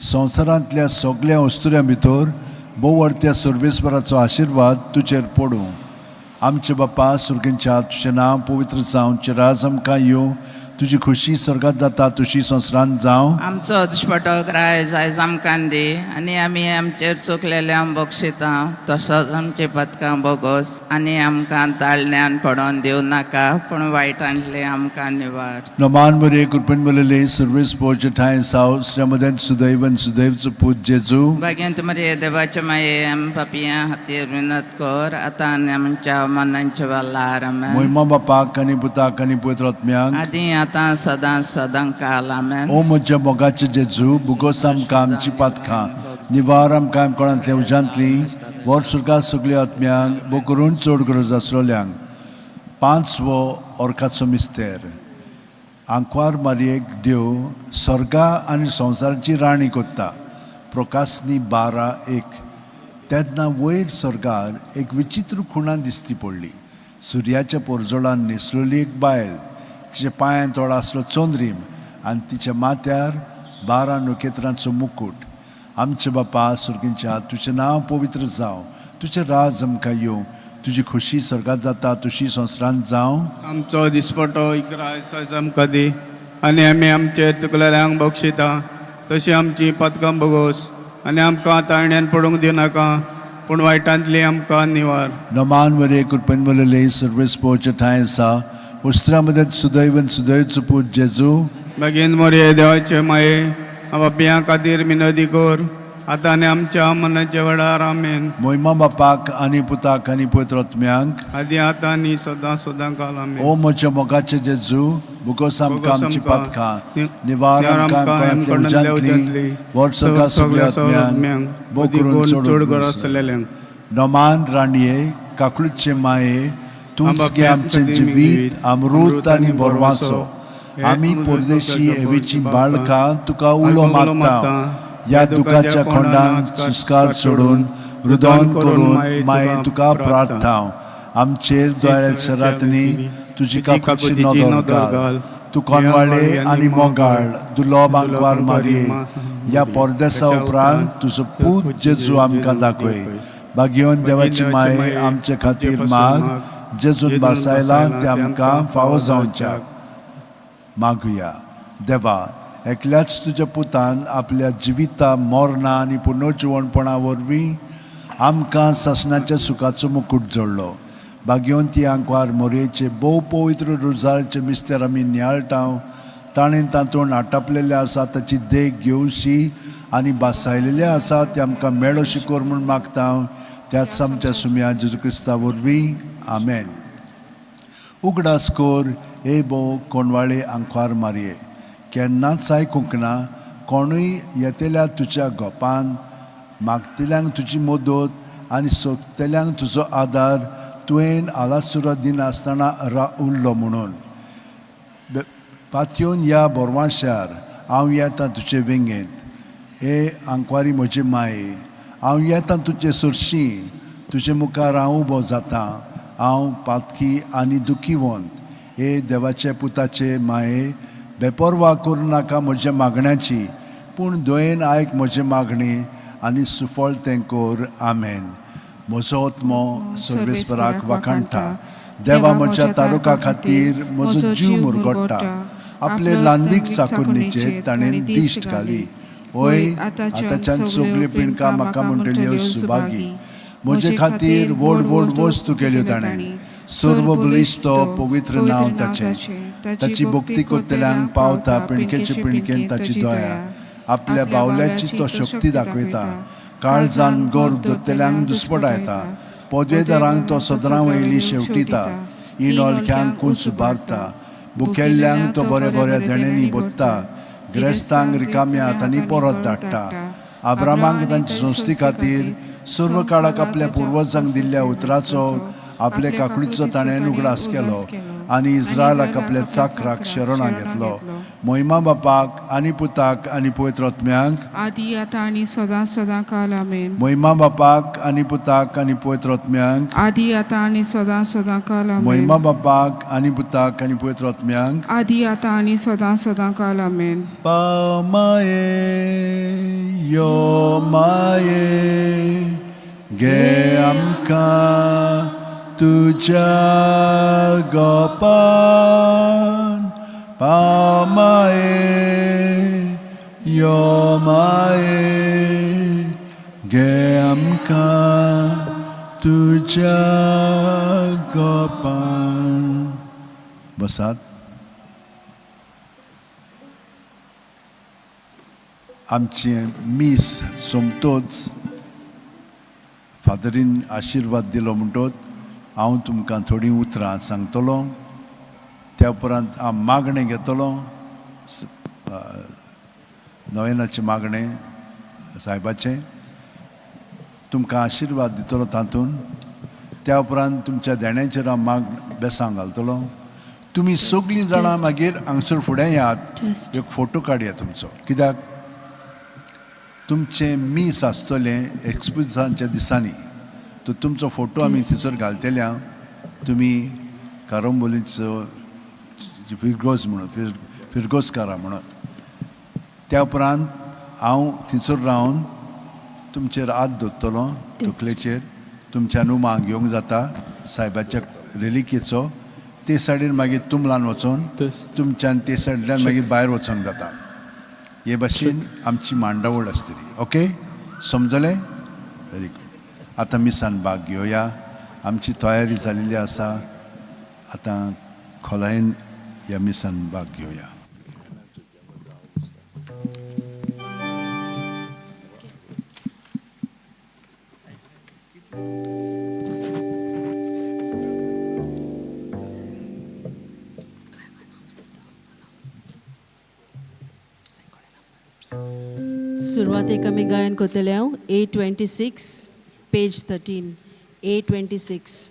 संवसारांतल्या सगल्या वस्तुऱ्यां भितर भोववर्त्या सर्वेस्वराचो आशिर्वाद तुजेर पडूं. आमचे बापा सुर्गेंच्या, तुजें नांव पवित्र जावं, तुजें राज आमकां येवं, तुजी खुशी स्वर्गात जाता तुशी संवसारांत जावं. आमचो दुशपटो ग्रायज आयज आमकां दी आनी आमी आमचेर चुकलेल्यांक बक्षिता तसोच आमची पदकां बोगोस आनी आमकां ताळण्यान पडोवन दिवं नाका पूण वायटांतले आमकां निवार. नमान बरे कृपेन बरलेले सर्वेस पोचे ठांय साव श्रीमदेन सुदैवन सुदैवचो पूत जेजू. भाग्यंत मरिये देवाचे माये आम पापयां खातीर विनत कर आतां आनी आमच्या मनांच्या वेळार आमेन. मोहिमा बापाक आनी पुताक आनी पवित्र आत्म्यांक आदी आतां सदां सदां काल आमेन. ओ म्हज्या मोगाचे जेजू, भुगोस आमकां आमची पातकां, निवार आमकां कोणांतल्या उज्यांतली, व्हर स्वर्गा सगल्या आत्म्यांक, भो करून चड गरज आसलेल्यांक. पांचवो ऑर्काचो मिस्तेर. आंकवार मारयेक देव स्वर्गा आनी संवसाराची राणी कोत्ता. प्रकाशनी 12:1. तेन्ना वयर स्वर्गार एक विचित्र खुणा दिसती पडली. सुर्याच्या पोरजोळान न्हेसलेली एक बायल, तिच्या पांयान थोडो आसलो चंद्रीम आनी तिच्या माथ्यार 12 नखेत्रांचो मुकूट. आमचे बापा सुर्गींच्या, तुजें नांव पवित्र जावं, तुजें राज आमकां येवं, तुजी खुशी स्वर्गात जाता तुशी संवसारांत जावं. आमचो दिसपटो इकरा आमकां दी आनी आमी आमचे चुकलेल्यांक बक्षिता तशी आमची पदकां बोगोस आनी आमकां ताळण्यान पडूंक दिवनाका पूण वायटांतली आमकां निवार. नमान वरे कृपेन बरलेले सर्वेस पोचे ठांय आसा उस्त्रा मदत सुदैवन सुदैवचो पूत जेजू. मागीर मोरये देवाचे माये बापियां खातीर मिनती कर आतां आनी आमच्या मनाच्या वेळार आमेन. मोहिमा बापाक आनी पुताक आनी पवित्र आत्म्यांक आदी आतां आनी सदां सदां काल आमेन. ओ म्हज्या मोगाचे जेजू, भुगोस आमकां आमची पातकां, निवार आमकां कोणांतल्या उज्यांतली, व्हर स्वर्गा सगल्या आत्म्यांक, भो करून चड गरज आसलेल्यांक. नमान राणये, काकलूचे माये, तूंच गे आमचें जिवीत अमृत आनी बोरवासो. आमी परदेशी हेवेची बाळकां तुका उलो मागता. ह्या दुखाच्या खोंडान सुस्कार सोडून रुदन करून माये तुका प्रार्थना. आमचेर दोळ्या सरातनी तुजी काकुची नदर घाल. तूं कोनवाळे आनी मोगाळ दुर्लभ आंकवार मारये, ह्या परदेसा उपरांत तुजो पूत जेजू आमकां दाखय. भाग्योन देवाची माये आमचे खातीर माग, जेजून बासायला ते आमकां फावो जावच्याक. मागुया. देवा, एकल्याच तुज्या पुतान आपल्या जिविता मरणां आनी पुनर्जिवणपणा वरवीं आमकां सासणाच्या सुखाचो मुकूट जोडलो. भाग्योन ती आंकवार मोरयेचे भोव पवित्र रुजाराचे मिस्तेर आमी नियाळटा, ताणें तातूंत आटापलेलें आसा ताची देख घेवशी आनी बासायलेलें आसा तें आमकां मेळो शिकोर म्हूण मागता. त्याच आमच्या सुम्या जेजू क्रिस्ता वरवीं आमेन. उगडास कोर हे भोव कोणवाळे आंकवार मारये, केन्नाच आयकूंक ना कोणूय येतल्या तुज्या गोपान, मागतल्यांक तुजी मदत आनी सोदतल्यांक तुजो आदार तुवें आलासुरो दिनासतना उरलो म्हणून. पातयेवन ह्या बोरवाशार हांव येता तुजे वेंगेंत, हे आंकवारी म्हजे माये, हांव येता तुजे सरशी, तुजे मुखार हांव उबो जाता, हांव पातकी आनी दुखीवंत. हे देवाचे पुताचे माये, बेपर्वा करूं नाका म्हज्या मागण्याची, पूण दयेन आयक म्हजें मागणें आनी सुफळ तें कर. आमेन. म्हजो आत्मो सर्वेस्पराक वाखाणटा. देवा म्हज्या तारुका खातीर म्हजो जीव मुरगोडटा. आपले ल्हानवीक चाकुरणीचेर ताणें दिश्ट घाली. हय, आतांच्यान सगल्यो पिणकां म्हाका म्हणटल्यो सुभागी. म्हजे खातीर व्हड व्हड वस्तू केल्यो ताणें. सर्व बळिश्ट पवित्र नांव ताचें. ताची भक्ती करतल्यांक पावता पिणकेचे पिणकेन ताची दया. आपल्या बावल्याची तो शक्ती दाखयता. काळजान गर्व दवरतल्यांक दुस्पटायता. पदवेदारांक तो सदरां वयली शेवटिता. इणोलख्यांक कुंच उबारता. भुकेल्ल्यांक तो बऱ्या बऱ्या देण्यांनी भरता, गिरेस्तांक रिकाम्या हातांनी परत धाडटा. आब्रामाक तांचे संस्थे खातीर सर्व काळाक आपल्या पुर्वजांक दिल्ल्या उतराचो आपल्या काकडीचो ताणें उगडास केलो आनी इस्रायलाक आपल्या चाकराक शरणां घेतलो. मोहिमा बापाक आनी पुताक आनी पवित्र आत्म्याक, आदी आतां आनी सदां सदां काल. आमेन. मोहिमा बापाक आनी पुताक आनी पवित्र आत्म्याक, आदी आतां आनी सदां सदां काल. आमेन. मोहिमा बापाक आनी पुताक आनी पवित्र आत्म्याक, आदी आतां आनी सदां सदां काल. आमेन. पाव माये यो माये घे आमकां तुज्या गोपान. पाव माये यो माये घे आमकां तुज्या गोपान. बसात. आमचें मीस सोमतोच फादरीन आशिर्वाद दिलो म्हणटोच हांव तुमकां थोडीं उतरां सांगतलो. त्या उपरांत हांव मागणें घेतलो, नोवेनाचें मागणें सायबाचें, तुमकां आशिर्वाद दितलो तातूंत. त्या उपरांत तुमच्या देण्याचेर हांव माग बेसांग घालतलो. तुमी सगळीं जाणां मागीर हांगसर फुडें येयात, एक फोटो काडया तुमचो, कित्याक तुमचें मीस आसतलें एक्सपोजांच्या दिसांनी, तर तुमचो फोटो आमी थंयसर घालतले. तुमी कारोंबोलीचो फिरगोज म्हणून, फिरगोजकारा म्हणून. त्या उपरांत हांव थंयसर रावन तुमचेर हात दवरतलो तकलेचेर, तुमच्यान उमांग घेवंक जाता सायबाच्या रेलिकेचो. ते सायडीन मागीर तुमलान वचोन तुमच्यान ते सायडींतल्यान मागीर भायर वचोंक जाता. हे भाशेन आमची मांडावळ आसतली. ओके, समजलें? Very good. आतां मिसान भाग घेवया. आमची तयारी जाल्ली आसा. आतां खोलायेन ह्या मिसान भाग घेवया. सुरवातेक आमी गायन करतले हांव A26 page 13 A26.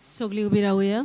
सगळीं उबी रावया.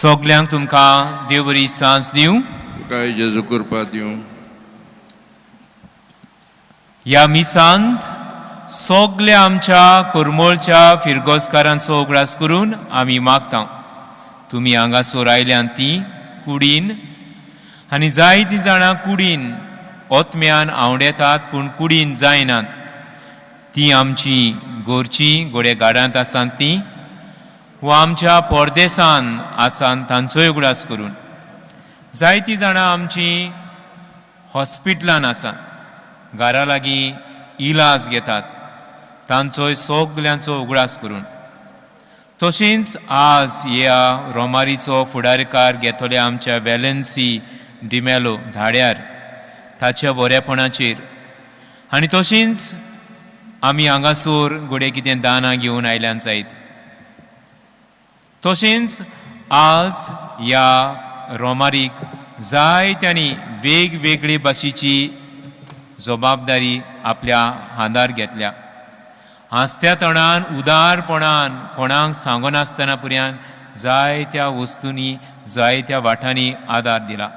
सगल्यांक तुमकां देव बरी सांज दिवं. तुकाय जेजू कृपा दिवं. ह्या मिसांत सगल्या आमच्या करमळच्या फिरगोजकारांचो उगडास करून आमी मागता. तुमी हांगासर आयल्यान ती कुडीन आनी जायतीं जाणां कुडीन ओतम्यान आंवडेतात पूण कुडीन जायनात. ती आमची गोरची घोडे गाडांत आसात ती वा आमच्या परदेसान आसान तांचोय उगडास करून. जायतीं जाणां आमची हॉस्पिटलान आसात, घरा लागीं इलाज घेतात, तांचोय सगल्यांचो उगडास करून. तशेंच आज ह्या रोमारीचो फुडारकार घेतले आमच्या वेलन्सी डिमेलो धाड्यार ताच्या बरेपणाचेर. आनी तशेंच आमी हांगासर घडये कितें दानां घेवन आयल्यान जायत. तशेंच आज ह्या रोमारीक जायत्यांनी वेगवेगळे भाशेची जबाबदारी आपल्या हातार घेतल्या. हांसत्या तणान उदारपणान कोणाक सांगनासतना पुर्यान जायत्या वस्तूंनी जायत्या वाठांनी आदार दिला.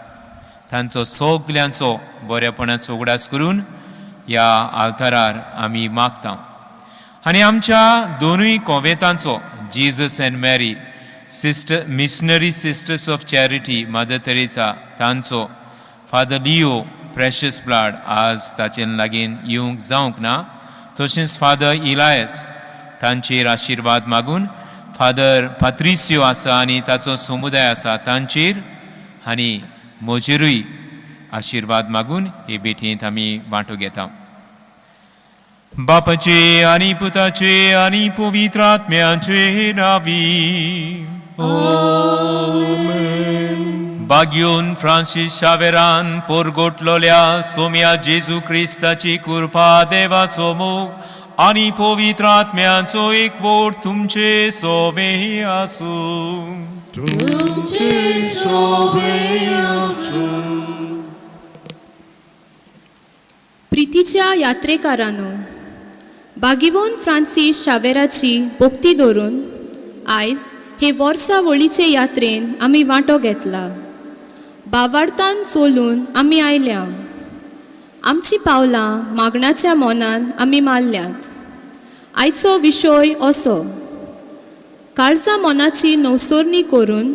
तांचो सगल्यांचो बरेपणाचो उगडास करून ह्या आल्तारार आमी मागता. आनी आमच्या दोनूय कोवेंतांचो Jesus and Mary sister missionary sisters of charity mother Teresa तांचो फादर लिओ प्रेशस ब्लड आज ताचे लागीं येवंक जावंक ना. तशेंच फादर इलायस तांचेर आशिर्वाद मागून, फादर पात्रिसियो आसा आनी ताचो समुदाय आसा तांचेर आनी म्हजेरूय आशिर्वाद मागून हे भेटींत आमी वांटो घेता. बापाचे आनी पुताचे आनी पवित्र आत्म्याचे नांवी. बाग्योन फ्रांसीस शावेरान पोरगोटलोल्या सोम्या जेजू क्रिस्ताची कृपा, देवाचो मोग आनी पवित्र आत्म्याचो एकवट तुमचे सोवे आसूं. तुमचे सोवे आसूं. प्रितीच्या यात्रेकारांनो, बागिवोन फ्रांसीस शावेराची भक्ती धरून आयज हे वर्सा वळीचे यात्रेन आमी वांटो घेतला. बावार्थान चलून आमी आयल्या. आमची पावलां मागण्याच्या मनान आमी मारल्यात. आयचो विशय असो, काळजा मनाची नवसरणी करून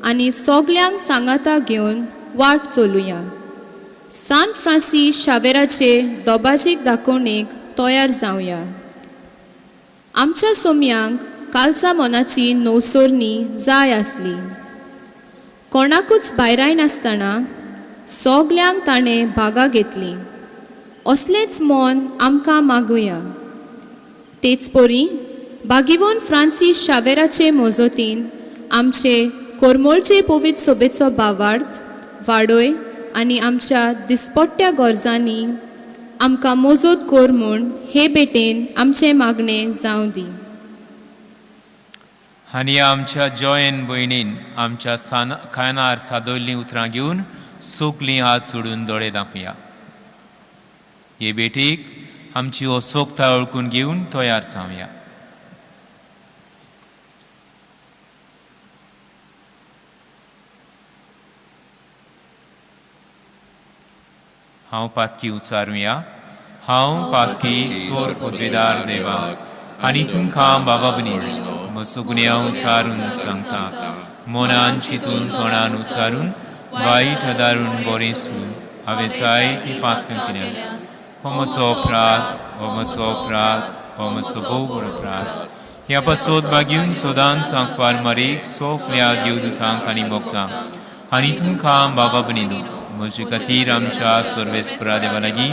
आनी सगल्यांक सांगाता घेवन वाट चलुया. सान फ्रांसीस शावेराचे दोबाजीक दाखोवणेक तयार जावया. आमच्या सोम्यांक कालसा मनाची नवसरणी जाय आसली. कोणाकूच भायरायनासतना सगल्यांक ताणें भागां घेतली. असलेंच मन आमकां मागुया. तेच परी बागिवोन फ्रांसीस शावेराचे मजतीन आमचे कोरमोळचे पवित्र सोबेचो भावार्थ वाडय आनी आमच्या दिसपट्ट्या गरजांनी आमकां मजत कर म्हूण हे भेटेन आमचें मागणें जावं दी. आनी आमच्या जॉयन भयणीन आमच्या खानार सादयल्लीं उतरां घेवन सगलीं हात सोडून दोळे दांपया. हे भेटीक आमची असोकता वळखून घेवन तयार जावया. हांव पातकी उच्चारुया. हांव पातकी सोर पदवेदार देवा आनी तुमकां बाबा बनी म्हजो गुन्यांव उच्चारून सांगता. मनान चिंतून तोंडान उच्चारून वायट आदारून बरें सून हांवें जायतीं पातकां केल्या. हो म्हजो अपराध, हो म्हजो अपराध, हो म्हजो भोव बरो अपराध. ह्या पासत बागीवन सदांच सांकवार मारीक सोंपल्या देवदूतांक आनी भोगतांक आनी तुमकां बाबा बनी म्हजे खातीर आमच्या सर्वेस्परा देवा लागीं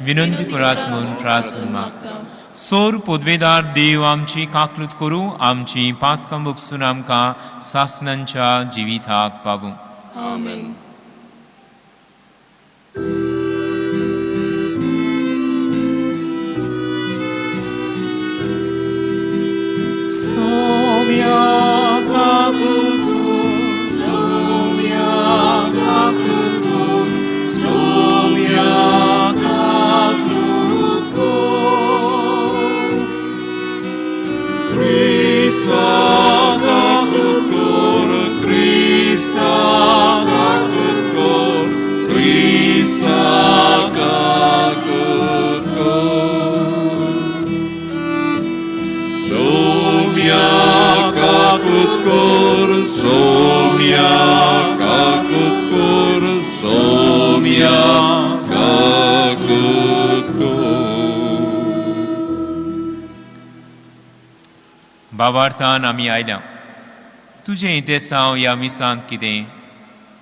विनंती करात म्हूण प्रार्थना मागता. सोर पदवेदार देव आमची काकलूत करूं, आमची पातकां बगसून आमकां सासणांच्या जिविताक पावूं. आमेन. बाबार्थान आमी आयल्या तुजें इतेसांव ह्या मिसांत कितें?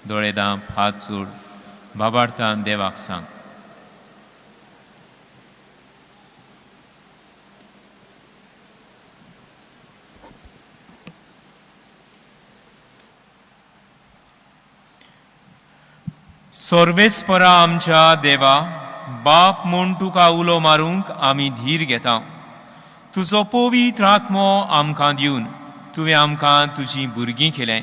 दोळे दांप, हात जोड, बाबार्थान देवाक सांग. सर्वेस्परा आमच्या देवा, बाप म्हूण तुका उलो मारूंक आमी धीर घेता. तुजो पवित्र आत्मो आमकां दिवन तुवें आमकां तुजीं भुरगीं केलें.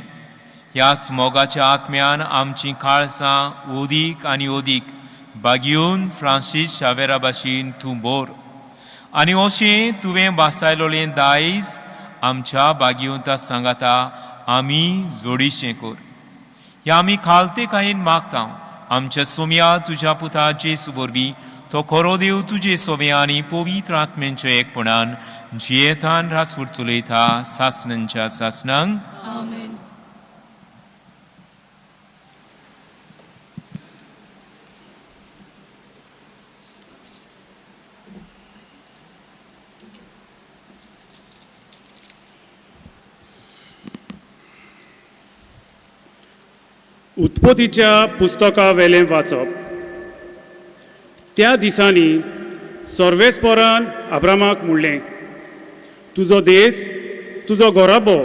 ह्याच मोगाच्या आत्म्यान आमचीं काळसां ओदीक आनी ओदीक बागयोवन फ्रांसीस शावेरा भाशेन तूं बोर आनी अशें तुवें वासायलोलें दायज आमच्या बागयोवंता सांगाता आमी जोडीशें कर. ह्या आमी खालतेकायेन मागता आमच्या सोम्या तुज्या पुता जेसू वरवीं तो खरो देव तुजे सोवे आनी पवित्र आत्म्यांच्या एकपणान जियेतान रासवूर चलयता सासणांच्या सासणांक. आमेन. उत्पत्तीच्या पुस्तका वेलें वाचप. त्या दिसांनी सर्वेस्परान अब्रामाक म्हणलें, तुजो देस, तुजो घराबो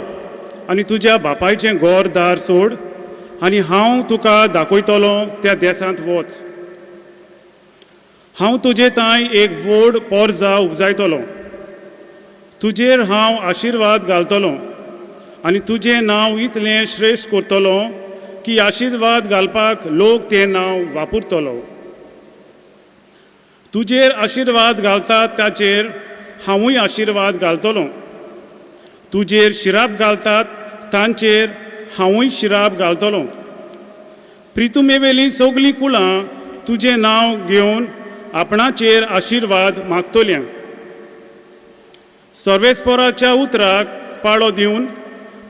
आनी तुज्या बापायचें घर दार सोड आनी हांव तुका दाखयतलो त्या देसांत वच. हांव तुजे तांय एक व्हड पोरजा उपजायतलो, तुजेर हांव आशिर्वाद घालतलो आनी तुजें नांव इतलें श्रेश्ठ करतलो की आशिर्वाद घालपाक लोक तें नांव वापरतलो. तुजेर आशिर्वाद घालतात ताचेर हांवूय आशिर्वाद घालतलो, तुजेर शिराप घालतात तांचेर हांवूय शिराप घालतलो. प्रितुमेवेलीं सगलीं कुळां तुजें नांव घेवन आपणाचेर आशिर्वाद मागतल्या. सर्वेस्पराच्या उतराक पाळो दिवन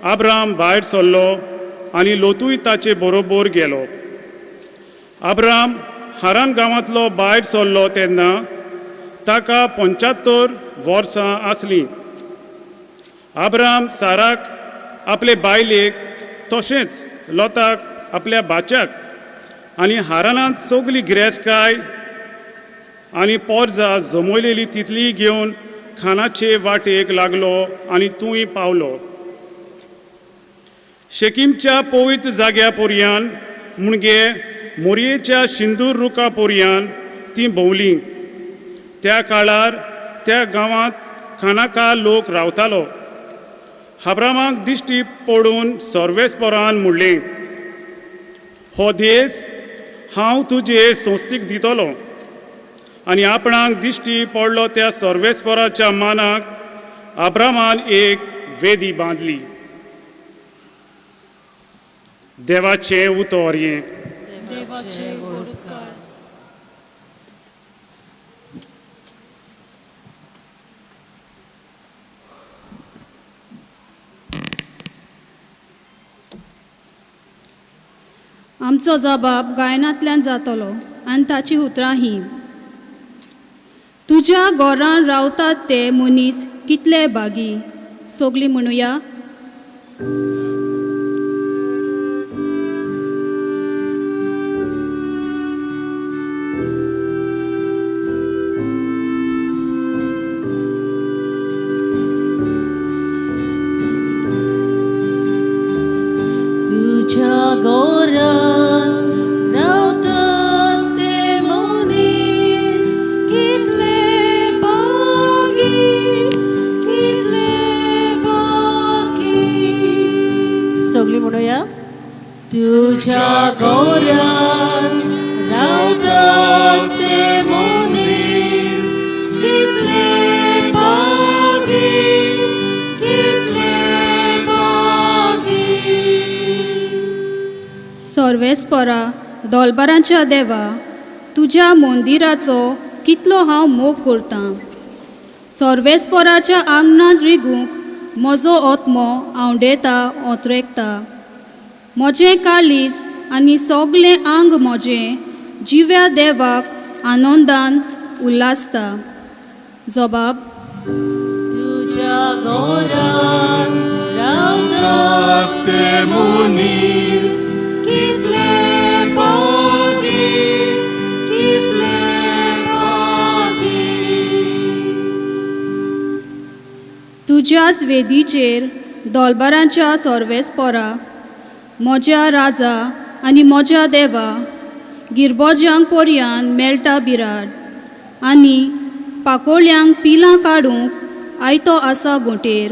आब्राम भायर सरलो आनी लोतूय ताचे बरोबर गेलो. आब्राम हारान गांवांतलो भायर सरलो तेन्ना ताका 75 वर्सां आसलीं. आब्राम साराक आपले बायलेक तशेंच लोताक आपल्या भाच्याक आनी हारानांत सगली गिरेस्तकाय आनी पोरजा जमयलेली तितली घेवन खानाचे वाटेक लागलो आनी तूंय पावलो. शेकीमच्या पवित्र जाग्या पोरयान मुणगे मोरयेच्या शिंदूर रुखा पोरयान ती भोंवली. त्या काळार त्या गांवांत खानाका लोक रावतालो. अब्रामाक दिश्टी पडून सर्वेस्परान म्हणलें, हो देस हांव तुजे संस्थीक दितलो. आनी आपणाक दिश्टी पडलो त्या सर्वेस्पराच्या मानाक अब्रामान एक वेदी बांदली. देवाचें उतर हें. आमचो जबाब गायनांतल्यान जातलो आनी ताची उतरां ही. तुज्या घरान रावतात ते मनीस कितले भागी. सगळीं म्हणुया. तुज्या घरान रावतात ते मनीस कितले भागी, कितले भागी. सगळीं म्हणुया. तुज्या घरान रावतात ते मनीस कितले भागी, कितले भागी. सर्वेस्परा दोलबारांच्या देवा, तुज्या मंदिराचो कितलो हांव मोग करतां. सर्वेस्पराच्या आंगणांत रिगूंक म्हजो आत्मो आंवडेता ओतरेकता. म्हजें काळीज आनी सगळें आंग म्हजें जिव्या देवाक आनंदान उल्हासता. जबाब. तुज्या घरान रावतात ते मनीस कितले भागी, कितले भागी. तुज्याच वेदीचेर दोलबारांच्या सर्वेस्परा म्हज्या राजा आनी म्हज्या देवा, गिरबोज्यांक पोरयान मेळटा बिराड आनी पाकोळ्यांक पिलां काडूंक आयतो आसा गोंटेर.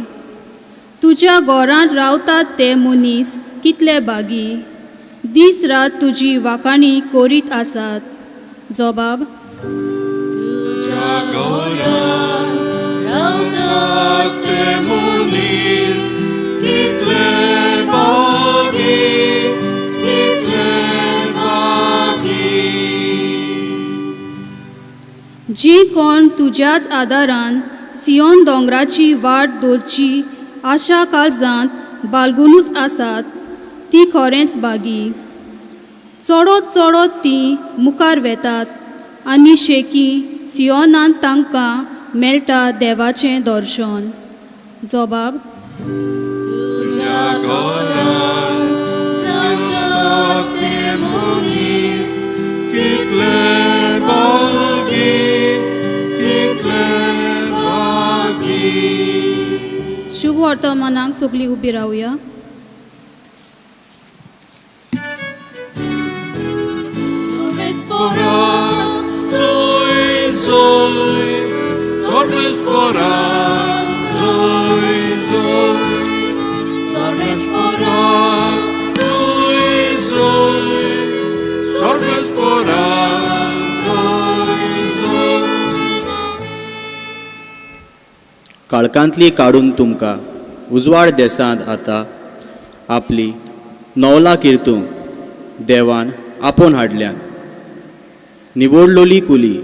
तुज्या घरांत रावतात ते मनीस कितले भागी, दीस रात तुजी वाखाणी करीत आसात. जबाब. तुज्या घरान रावतात ते मनीस कितले भागी, कितले भागी. जी कोण तुज्याच आदारान सियोन दोंगराची वाट दवरची आशा काळजांत बाळगुनूच आसात ती खरेंच भागी. चडत चडत ती मुखार वेतात आनी शेकी सियोनांत तांकां मेळटा देवाचें दर्शन. जबाब. तुज्या घरान रावतात ते मनीस कितले भागी, कितले भागी. शुभ वर्तमानाक सगळीं उबी रावया. काळखांतली काडून तुमकां उजवाड देसांत आतां आपली नवला किर्तूंक देवान आपोवन हाडल्यान. निवडलोली कुली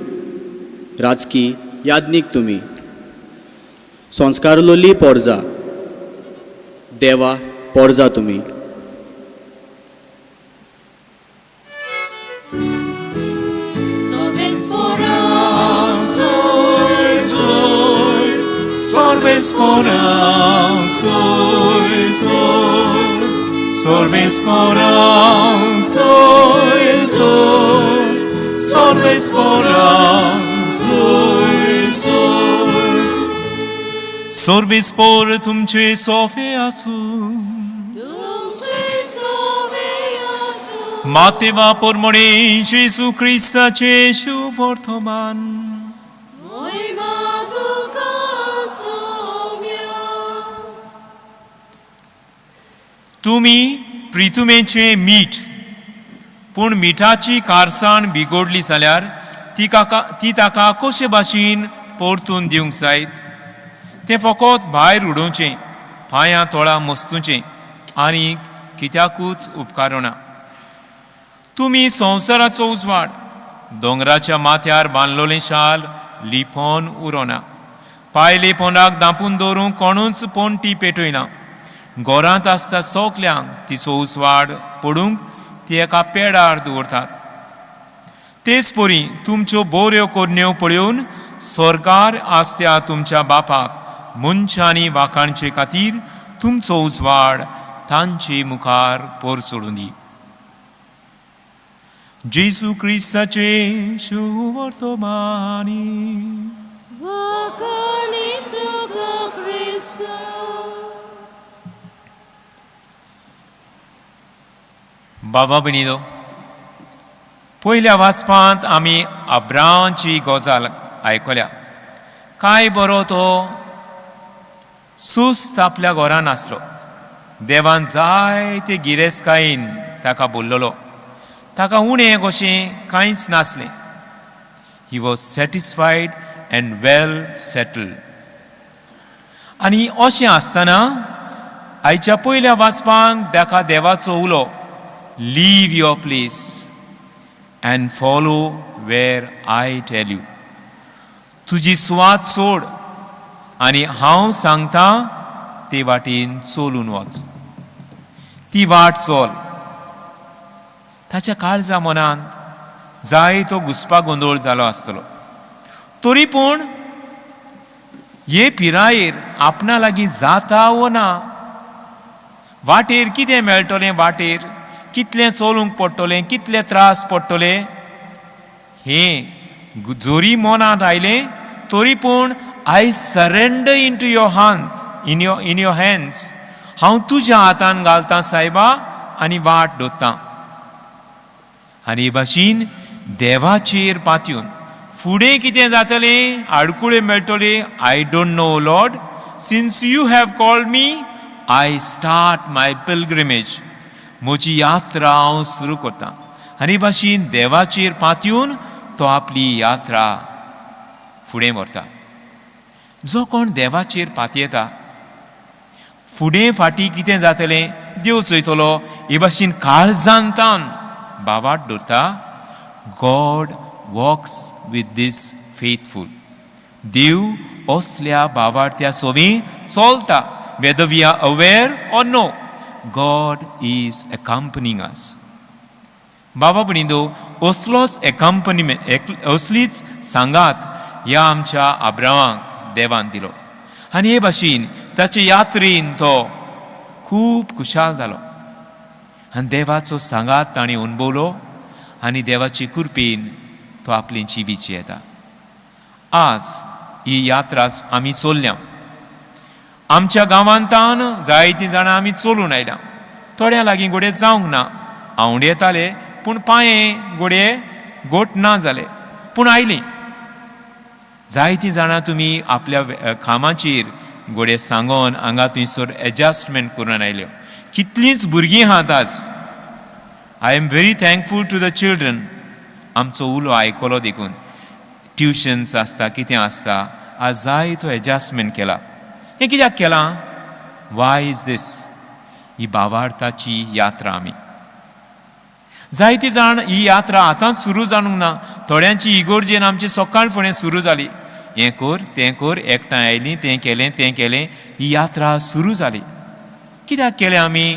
राजकी याज्ञीक तुमी, संस्कारलोली पोरजा देवा पोरजा तुमी. सर्वेस्पोर तुमचे सोफे आसूं. मातेवा पोरमणे जेजू क्रिस्ताचे शुभवर्तमान. तुमी प्रितुमेचे मीठ, पूण मिठाची कारसाण बिगोडली जाल्यार ती काका ती ताका कशे भाशेन परतून दिवंक जायत? तें फकत भायर उडोवचें, पांयां तोळा मस्तुचें आनी कित्याकूच उपकारना. तुमी संवसाराचो उजवाड. दोंगराच्या माथ्यार बांदलोलें शाल लिपोन उरोना. पायले पोंडाक दांपून दवरूंक कोणूच पणटी पेटयना. घरांत आसता सगल्यांक तिचो उजवाड पडूंक ती एका पेडार दवरतात. तेच परी तुमच्यो बऱ्यो करण्यो पळोवन स्वर्गार आसत्या तुमच्या बापाक मनशांनी वाखाणचे खातीर तुमचो उजवाड तांचे मुखार पोरचडूं दी. जेजू क्रिस्ताचे शुवर्तमानी. वाखाणी तुका क्रिस्ता. बाबा भयणीनो, पयल्या वाचपांत आमी अब्राहामाची गजाल आयकल्या. काय बरो तो सुस्त आपल्या घरान आसलो. देवान जायते गिरेस्तकायेन ताका बोल्लोलो. ताका उणें कशें कांयच नासलें. He was satisfied and well settled. आनी अशें आसतना आयच्या पयल्या वाचपान ताका देवाचो उलो, "Leave your place and follow where I tell you." तुजी सुवात सोड आनी हांव सांगता ते वाटेन चलून वच, ती वाट चल. ताच्या काळजा मनांत जाय तो घुसपा गोंदळ जालो आसतलो. तरी पूण हे पिरायेर आपणा लागीं जाता वो ना, वाटेर कितें मेळटलें, वाटेर कितलें चलूंक पडटलें, कितले त्रास पडटले, हें जरी मनांत आयलें तरी पूण "I surrender into your hands, in your hands." हांव तुज्या हातान घालतां सायबा आनी वाट दोत्तां. आनी हे भाशेन देवाचेर पातयेवन फुडें कितें जातलें, आडकुळे मेळटले, I don't know, Lord. Since you have called me, I start my pilgrimage. म्हजी यात्रा हांव सुरू करतां. आनी भाशेन देवाचेर पातयेवन तो आपली यात्रा फुडें व्हरता. जो कोण देवाचेर पातयेता, फुडें फाटीं कितें जातलें देव चोयतलो हे भाशेन काळजांतान भावार्थ दवरता, God walks with this faithful. देव असल्या भावार्थ्या सोवीं चलता. Whether we are aware or no, God is accompanying us. बाबा भयणींनो, असलोच एकाम्पनिमेंट, असलीच सांगात ह्या आमच्या आब्रावांक देवान दिलो आनी हे भाशेन ताचे यात्रेन तो खूब खुशाल जालो आनी देवाचो सांगात ताणें अणभवलो आनी देवाचे कृपेन तो आपली जिवीत येता. आज ही यात्रा आमी चल्ल्या. आमच्या गांवांतान जायतीं जाणां आमी चलून आयल्या. थोड्या लागीं घोडये जावंक ना, आंवडेताले पूण पांये घोडये गोट ना जाले, पूण आयलीं. जायतीं जाणां तुमी आपल्या कामाचेर घोडये सांगोन हांगा थंयसर एडजस्टमेंट करून आयल्यो. कितलींच भुरगीं आहात आज. I am very thankful to the children. आमचो उलो आयकलो देखून ट्युशन्स आसता, कितें आसता, आज जाय तो एडजस्टमेंट केला. हें कित्याक केलां? Why is this? ही भावार्थाची यात्रा. आमी जायते जाण ही यात्रा आतांच सुरू जावंक ना. थोड्यांची इगोर्जेन आमची सकाळ फुडें सुरू जाली. हें कर, तें कर, एकठांय आयलीं, तें केलें, तें केलें, ही यात्रा सुरू जाली. कित्याक केलें आमी?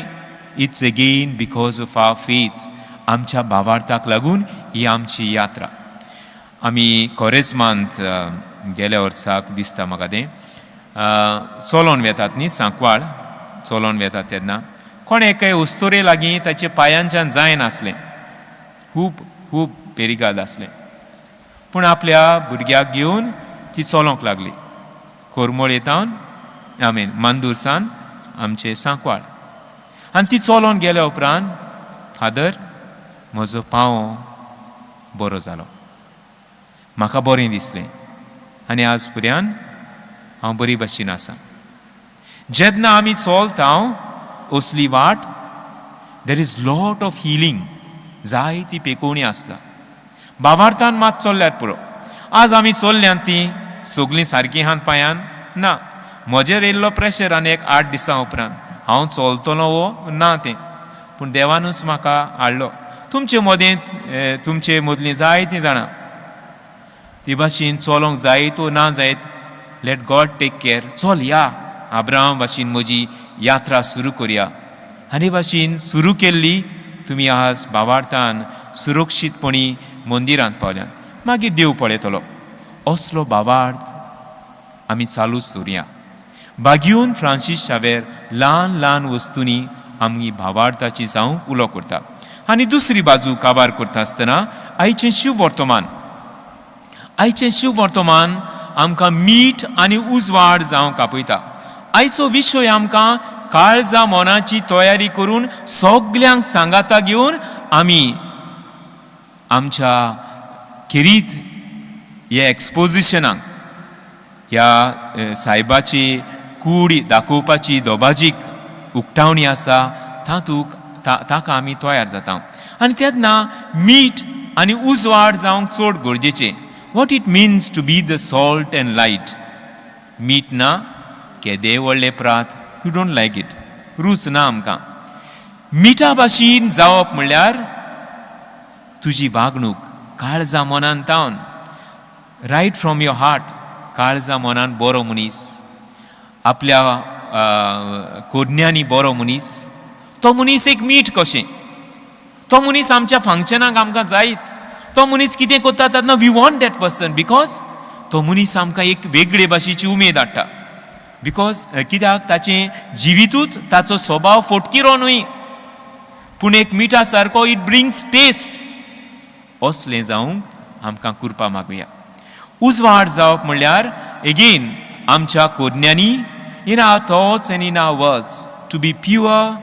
It's again because of our faith. आमच्या भावार्थाक लागून ही आमची यात्रा. आमी कोरेजमांत गेल्या वर्साक दिसता म्हाका तें, चलोन वेतात न्ही, सांकवाळ चलोन वेतात तेन्ना कोण एके उस्तोरे लागीं ताचे पांयांच्यान जायनासलें. खूब खूब पेरिगाद आसलें, पूण आपल्या भुरग्याक घेवन ती चलोंक लागली कोरमोळे तावन, I mean मांदूरसान आमचे सांकवाळ. आनी ती चलोन गेल्या उपरांत, "फादर, म्हजो पांव बरो जालो, म्हाका बरें दिसलें आनी आज पर्यंत हांव बरी भाशेन आसा." जेन्ना आमी चलता असली वाट, there is lot of healing. जायती पेकोवणी आसता. भावार्थान मात चल्ल्यार पुरो. आज आमी चल्ल्यांत तीं सगलीं सारकीं हात पांयान ना. म्हजेर येयल्लो प्रेशर आनी एक 8 दिसां उपरांत हांव चलतलो वो ना तें, पूण देवानूच म्हाका हाडलो. तुमचे मदें तुमचे मदलीं जायतीं जाणां ती भाशेन चलोंक जायत वो ना जायत, let God take care. चल या आब्राहाम भाशेन म्हजी यात्रा सुरू करया. आनी भाशेन सुरू केल्ली तुमी आज भावार्थान सुरक्षीतपणी मंदिरांत पावल्यात. मागीर देव पळयतलो. असलो भावार्थ आमी चालूच दवरुया. बागीवन फ्रांसीस शावेर ल्हान ल्हान वस्तूंनी आमी भावार्थाची जावंक उलो करता. आनी दुसरी बाजू काबार करता आसतना आयचें शिव वर्तमान, आयचें शिव वर्तमान आमकां मीठ आनी उजवाड जावंक आपयता. आयचो विशय आमकां काळजा मनाची तयारी करून सगल्यांक सांगाता घेवन आमी आमच्या खेरीत हे एक्सपोजिशनाक ह्या सायबाची कूड दाखोवपाची दोबाजीक उक्तावणी आसा तातूंत ताका आमी तयार जाता. आनी तेन्ना मीठ आनी उजवाड जावंक चड गरजेचें. What it means to be the salt and light. मीठ ना केदे व्हडले प्रात, you don't like it, रूच ना आमकां. मिठा भाशेन जावप म्हणल्यार तुजी वागणूक काळजा मनान तावन, रायट फ्रॉम your heart, काळजा मनान बरो मनीस, आपल्या कोरण्यांनी बरो मनीस, तो मनीस एक मीठ कशें. तो मनीस आमच्या फंक्शनाक आमकां जायच. तो मनीस कितें करता तेन्ना we want that person, because तो मनीस आमकां एक वेगळे भाशेची उमेद हाडटा. Because कित्याक ताचें जिवितूच ताचो स्वभाव फोटकिरो न्हय, पूण एक मिठा सारको it brings test. असलें जावंक आमकां कृपा मागुया. उजवाड जावप म्हणल्यार एगेन आमच्या कोरण्यांनी, in our thoughts and in our words, to be pure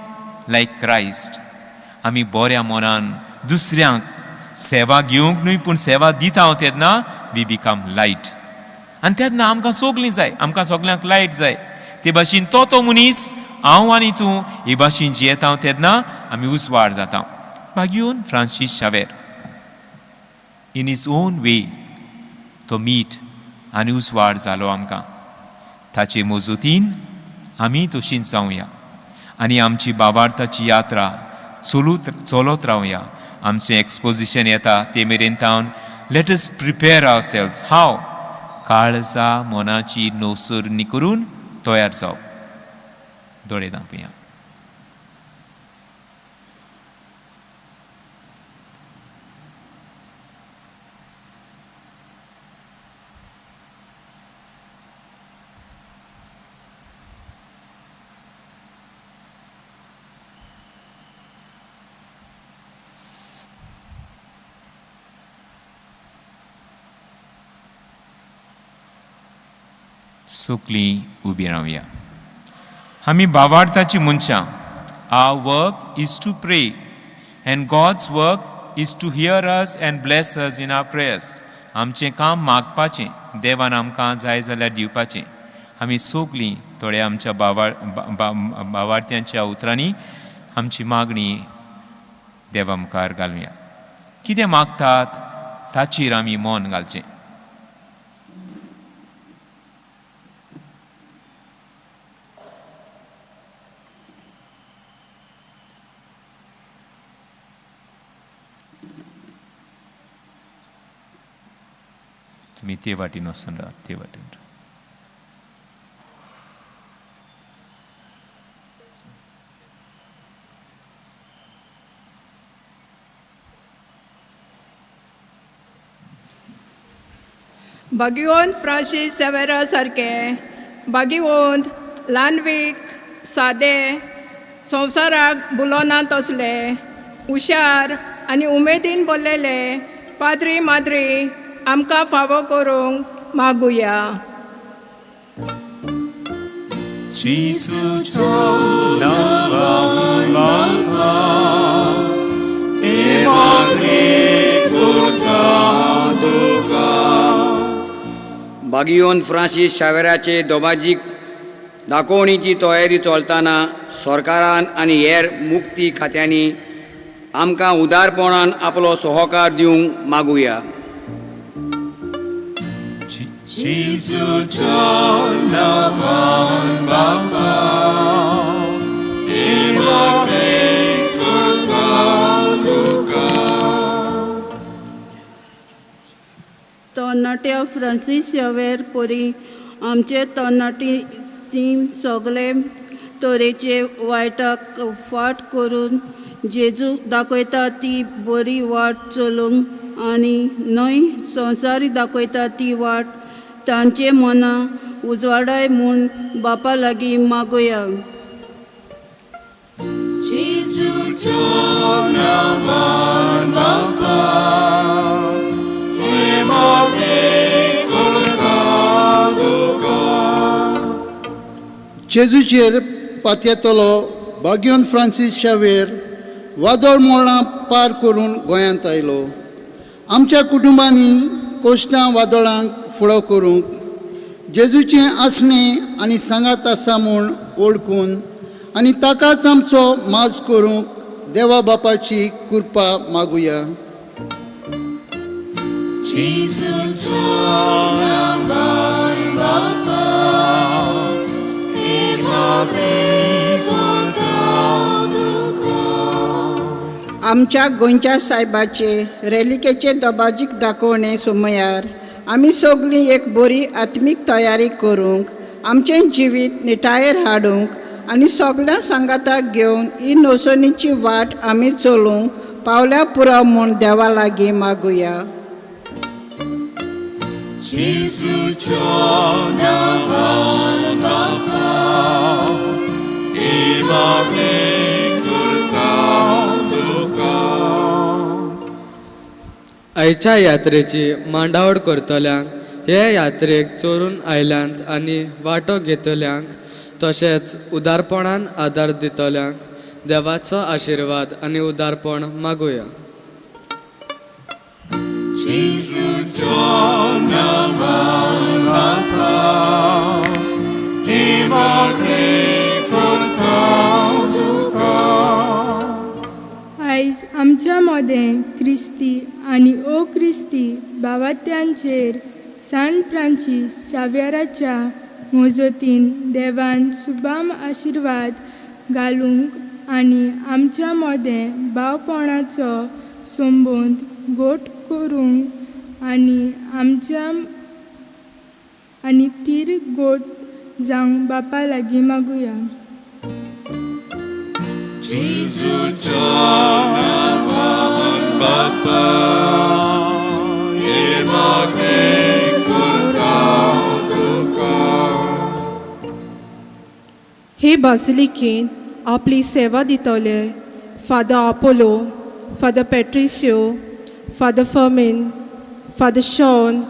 like Christ. आमी बऱ्या मनान दुसऱ्यांक सेवा घेवंक न्हय पूण सेवा दिता हांव तेन्ना we become light. आनी तेन्ना आमकां सगलीं जाय, आमकां सगल्यांक लायट जाय. ते भाशेन तो तो मनीस हांव आनी तूं हे भाशेन जियेता तेन्ना आमी उजवाड जाता. मागीर Francis Xavier in his own way तो मीठ आनी उजवाड जालो आमकां. ताचे मजतीन आमी तशींच जावया आनी आमची भावार्थाची यात्रा चलत रावया. आमचें एक्सपोजिशन येता ते मेरेन तावन let us prepare our selves. हांव काळजा मनाची नवसरणी करून तयार जावप. दोळे धांपुया. सुकली उबी रावया. आमी भावार्थाची मनशां. Our work is to pray and God's work is to hear us and bless us in our prayers. आमचें काम मागपाचें, देवान आमकां जाय जाल्यार दिवपाचें. आमी सगलीं थोड्या आमच्या भावार्थ्यांच्या उतरांनी आमची मागणी देवा मुखार घालुया. कितें मागतात ताचेर आमी मन घालचें. तुमी ते वाटेन वचून रावात, ते वाटेन. बागिवंत फ्रांसीस सेवेरा सारके बागिवंत ल्हानवीक सादे संवसाराक बुलोना तसले हुशार आनी उमेदीन बोल्लेले पाद्री माद्री आमकां फावो करूंक मागुया. बागियोन फ्रांसीस शावेराचे दोबाजीक दाखोवणीची तयारी चलतना सरकारान आनी हेर मुक्ती खात्यांनी आमकां उदारपणान आपलो सहकार दिवंक मागुया. जेजूच्या नांवान बापा, हे मागणें करता तुका. तरणाट्या फ्रांसीस शावेर परी आमचे तरणाटी ती सगळे तरेचे वायटाक फाट करून जेजू दाखयता ती बरी वाट चलूंक आनी न्हय संवसारी दाखयता ती वाट तांचे मनां उजवाडाय म्हूण बापा लागीं मागुया. जेजूच्या नांवान बापा, हे मागणें करता तुका. जेजूचेर पातयेतलो बाग्योन फ्रांसीस शावेर वादळ मोळां पार करून गोंयांत आयलो. आमच्या कुटुंबांनी कोश्टां वादळांक फुडो करूंक जेजूचें आसणें आनी सांगात आसा म्हूण वळखून आनी ताकाच आमचो माज करूंक देवा बापाची कृपा मागुया. जेजूच्या नांवान बापा, हे मागणें करता तुका. आमच्या गोंयच्या सायबाचे रेलिकेचे दबाजीक दाखोवणे सुमयार आमी सगळीं एक बरी आत्मीक तयारी करूंक आमचें जिवीत निटायेर हाडूंक आनी सगळ्या सांगाताक घेवन ही नोसणीची वाट आमी चलूंक पावल्या पुरो म्हूण देवा लागीं मागुया. जेजूच्या नांवान बापा, हे मागणें करता तुका. आयच्या यात्रेची मांडावळ करतल्यांक हे यात्रेक चोरून आयल्यांत आनी वांटो घेतल्यांक तशेंच उदारपणान आदार दितल्यांक देवाचो आशिर्वाद आनी उदारपण मागुया. जेजूच्या नांवान बापा, हे मागणें करता तुका. आयज आमच्या मदें क्रिस्ती आनी ओ क्रिस्ती भावात्यांचेर सान फ्रांसीस शाव्याराच्या मजतीन देवान सुबाम आशिर्वाद घालूंक आनी आमच्या मदें भावपणाचो संबंद घट करूंक आनी आमच्या आनी तीर घट जावंक बापा लागीं मागुया. जेजूच्या नांवान बापा, हे मागणें करता तुका. हे बासिलिकेंत आपली सेवा दितले Father Apollo, Father Patricio, Father Fermin, Father Sean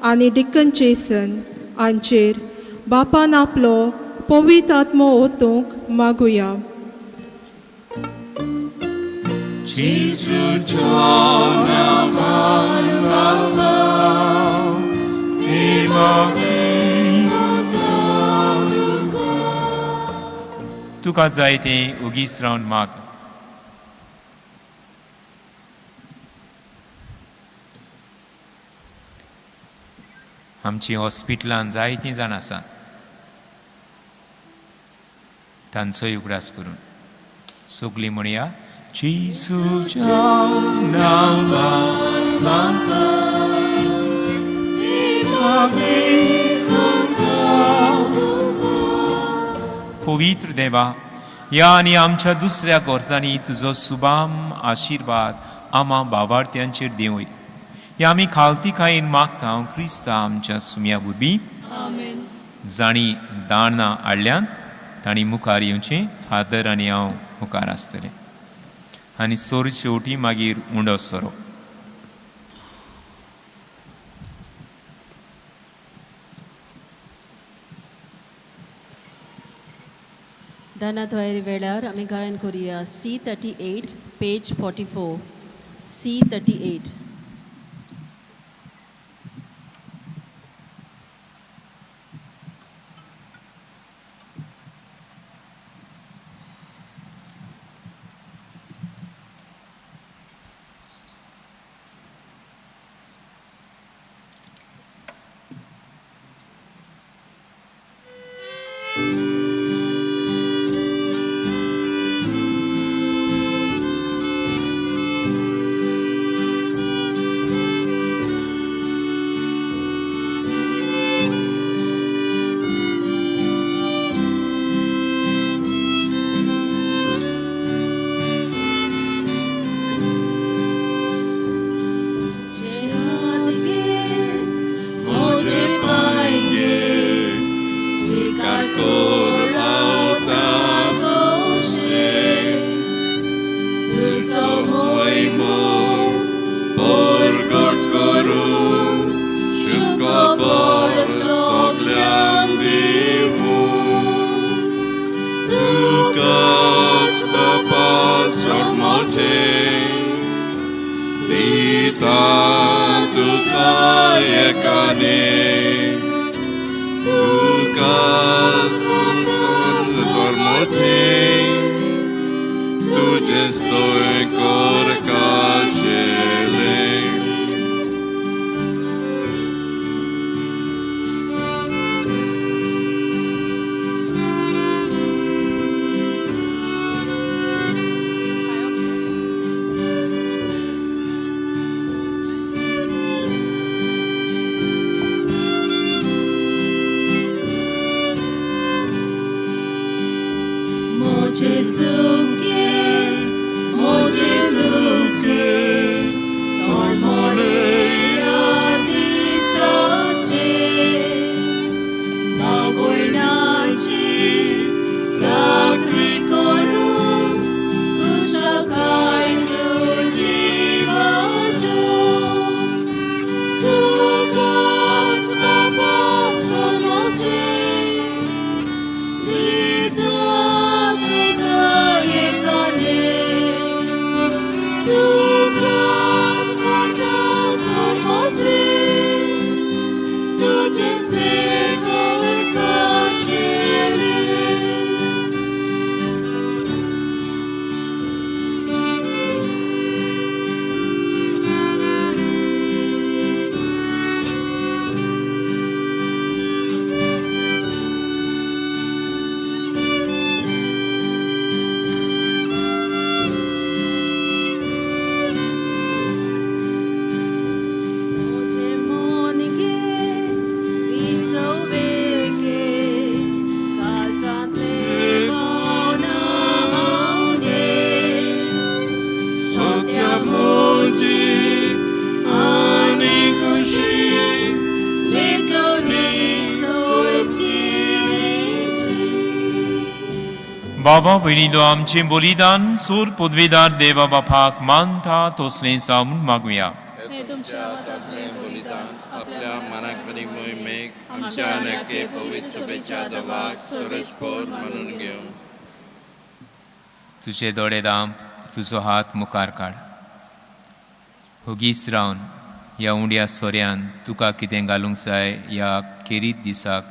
आनी डिकन जेसन हांचेर बापान आपलो पवित्र आत्मो ओतूंक मागुया. जेजूच्या नांवान बापा, हे मागणें करता तुका. तुका जाय तें ओगीच रावन माग. आमची हॉस्पिटलान जायतीं जाण आसात, तांचोय उगडास करून सगळीं म्हणया. जेजूच्या नांवान बापा, हे मागणें करता तुका. पवित्र देवा, ह्या आनी आमच्या दुसऱ्या गरजांनी तुजो सुबाम आशिर्वाद आमा भावार्थ्यांचेर दिवय. ह्या आमी खालतीकायेन मागता क्रिस्ता आमच्या सुम्या वरवीं. जांणी दानां हाडल्यांत तांणी मुखार येवचें. फादर आनी हांव मुखार आसतलें आनी सोर शेवटी मागीर उंडो सोरो. दानाद्वारे वेळार आमी गायन करुया. C38 page 44. C38. म्हजे पांये स्वीकार कर आवता तशें तुजो महिमो परगट करूं शुभखबर सगल्यांक दिवूं तुकाच बापा सोडमोचें दिता तुका एकाने तुकाच सोडमोचें तुजें स्तोय करका शेलें. म्हजें सुखें म्हजें दुखें तळमळेया दिसाचें मागोयणाची चाकरी करूं तुज्या काय तुजी वाटू तुकाच बाबा सोमोचें दिता तुका एकाने तुकाच बाबा सोमोचें तुजें स्नेह कशेलें. म्हजें मन गे विसवेगे काळजांतलें भावना हांव सत्या म्हजी आनी खुशी पेटोवनी सोयची. बाबा भयणीलो आमचें बलिदान सूर पदवीदार देवा बापाक मानता तसलें जावन मागुया. हे तुमच्या हातांतलें बलिदान आपल्या मनाक आनी मोहिमेक आमच्या आनी पवित्र सभेच्या दवाक सोरेस्पोर मानून घेवं. तुजे दोळे दांप, तुजो हात मुखार काड. हुगीस रावन ह्या उंड्या सोऱ्यान तुका कितें घालूंक जाय ह्या खेरीत दिसाक.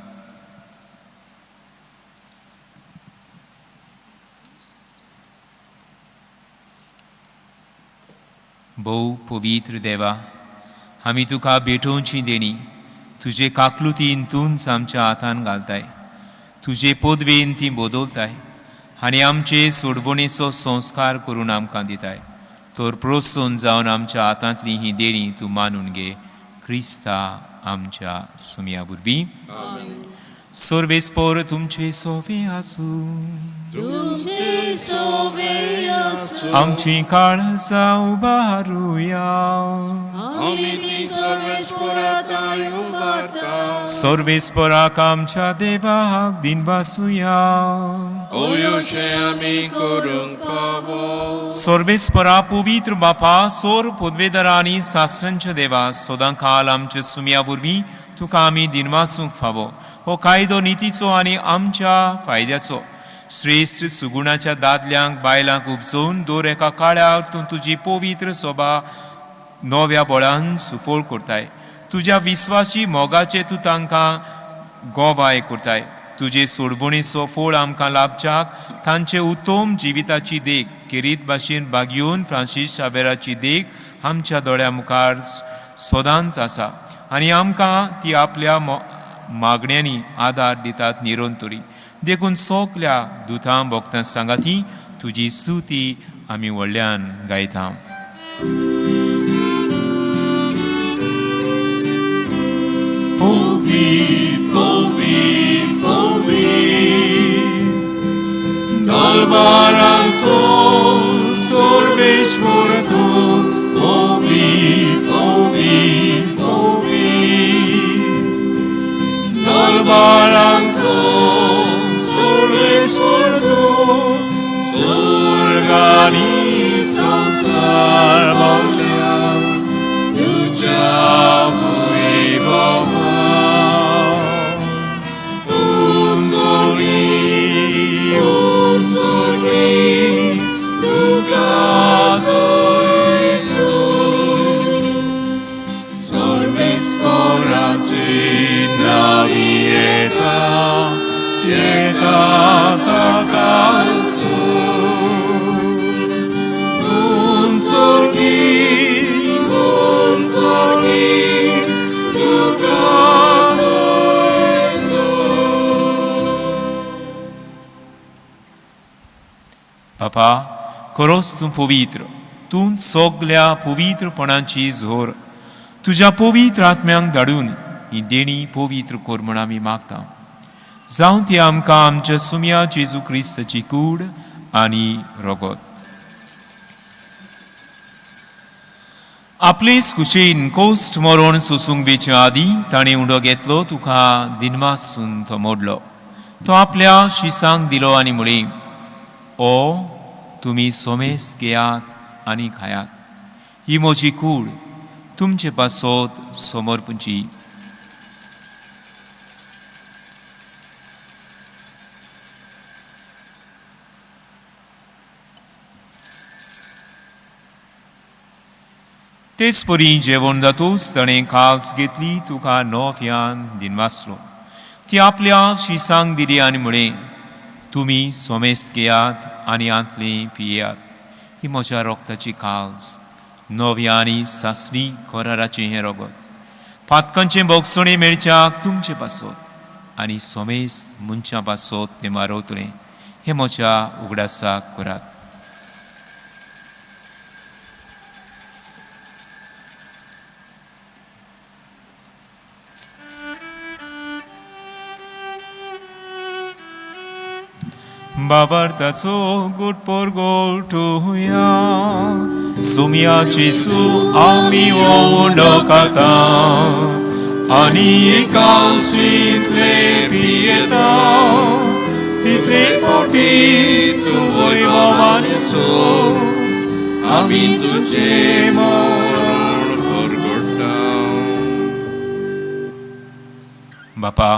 भोव पवित्र देवा, आमी तुका भेटोवची देणी तुजे काकलुतीन तूंच आमच्या हातान घालताय, तुजे पदवेन ती बदलताय आनी आमचे सोडवणेचो संस्कार करून आमकां दिताय. तर प्रोत्सोन जावन आमच्या हातांतली ही देणी तूं मानून घे, क्रिस्ता आमच्या सुमया वरवीं. सर्वेस्पोर तुमचे सोवे आसूं. तुमचे सोवे आसूं. आमची काळजां उबारुया. आमी ती सर्वेस्पोराताय उबारता. सर्वेस्पोराक आमच्या देवाक दिनवासुया. ओयोशें आमी करूंक फावो. सर्वेस्परा पवित्र बापा, सोर पदवेदारा आनी सासणांच्या देवा, सदां काल आमच्या सुमया वरवीं तुका आमी दिनवासूंक फावो. हो कायदो नितीचो आनी आमच्या फायद्याचो. श्रेश्ठ सुगुणाच्या दादल्यांक बायलांक उपजोवन दर एका काळार तूं तुजी पवित्र सोबा नव्या बळान सुफळ करताय. तुज्या विस्वासी मोगाचे तूं तांकां गोवाय करताय. तुजे सोडवणेचो फोळ आमकां लाभच्याक तांचे उत्तम जिविताची देख खेरीत भाशेन बागयोन फ्रांसीस शावेराची देख आमच्या दोळ्या मुखार सदांच आसा आनी आमकां ती आपल्या मागण्यांनी आदार दितात निरंतरी. देखून सगल्या दुतां भोगतां सांगाती तुजी स्तुती आमी व्हडल्यान गायता. पवित्र पवित्र पवित्र दरबाराचो सर्वेश्वर तूं पवित्र पवित्र पवित्र दरबाराचो सर्वेश्वर तूं स्वर्गानी संवसार भरल्या तुज्या वैभवान. उंचोली उंचोली तुका सोय सोय सर्वेस्पराचे नांवी येता येता ताका सोय. उंचोली उंचोली तुका सोय सोय. बापा, खरोच तूं पवित्र, तूं सगल्या पवित्रपणाची झोर. तुज्या पवित्र आत्म्यांक धाडून ही देणी पवित्र कर म्हूण आमी मागता. जावं ती आमकां आमच्या सुम्या जेजू क्रिस्ताची कूड आनी रगत. आपलेच कुशीन कोश्ट मरण सोसूंक वेचे आदीं ताणें उंडो घेतलो, तुका दिनवासून तो मोडलो, तो आपल्या शिसांक दिलो आनी म्हळें, ओ तुमी सोमेस घेयात आनी खायात, ही म्हजी कूड तुमचे पासत समर्पणची. तेच परी जेवण जातूच ताणें काल्स घेतली, तुका नव्यान दिनवासलो, ती आपल्या शिसांक दिली आनी म्हळें, तुमी सोमेस घेयात आनी आंतली पियात, ही म्हज्या रोगताची काल्स, नव्या आनी सासणी कराराचें हें रगत, पातकांचें भोगसणें मेळच्याक तुमचे पासत आनी सोमेस मनशां पासत तें मारवतलें, हें म्हज्या उगडासाक करात. बाबार्थाचो गुट पोरगोटुया सुम्याची सु आमी उंडो खाता आनी एकांशींतले पियेता तितले फावटी तूं वैभवान सो आमी तुजें मरण परगट्टा. बापा,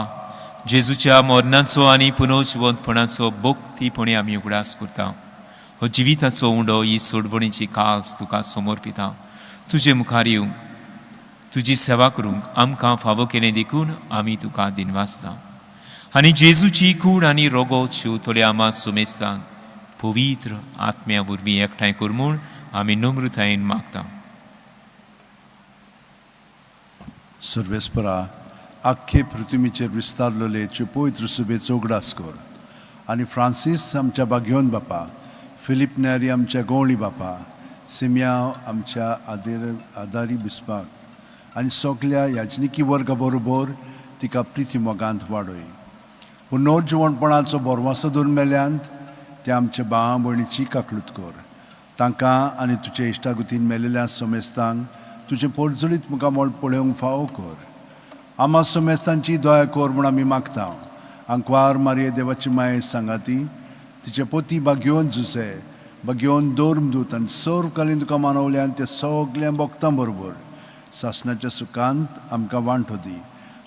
जेजूच्या मरणाचो आनी पुनर्जिवंतपणाचो भक्तीपणी आमी उगडास करता. हो जिविताचो उंडो, ही सोडवणीची काल्स तुका समर्पिता. तुजे मुखार येवंक, तुजी सेवा करूंक आमकां फावो केलें देखून आमी तुका दिनवासता. आनी जेजूची कूड आनी रोगो शिंवतले आमा सुमेस्तांक पवित्र आत्म्या वरवीं एकठांय कर म्हूण आमी नम्रतायेन मागता. सर्वेस्परा, आख्खे पृथ्वीचेर विस्तारलेले पवित्र सुबेचो उगडास कर आनी फ्रांसीस आमच्या बागयोन बापा, फिलीप नेरी आमच्या गवळी बापा, सिमिया आमच्या आदारी बिस्पाक आनी सगल्या याजनिकी वर्गा बरोबर तिका प्रिती मोगांत वाडय. पुनर्जिवणपणाचो बोरवासो दवरून मेल्यांत त्या आमच्या भावा भयणीची काकलूत कर. तांकां आनी तुजे इश्टागतीन मेलेल्या समेस्तांक तुजें पोरजळीत मुखामळ पळोवंक फावो कर. आमा समेस्तांची दया कर म्हूण आमी मागता. आंकवार मारये देवाची माये सांगाती तिचे पोती बागयोन जुसे बागयोन दोर्मदूत आनी सर्वकालीन तुका मानवल्यान ते सगल्या भक्तां बरोबर सासणाच्या सुखांत आमकां वांटो दी.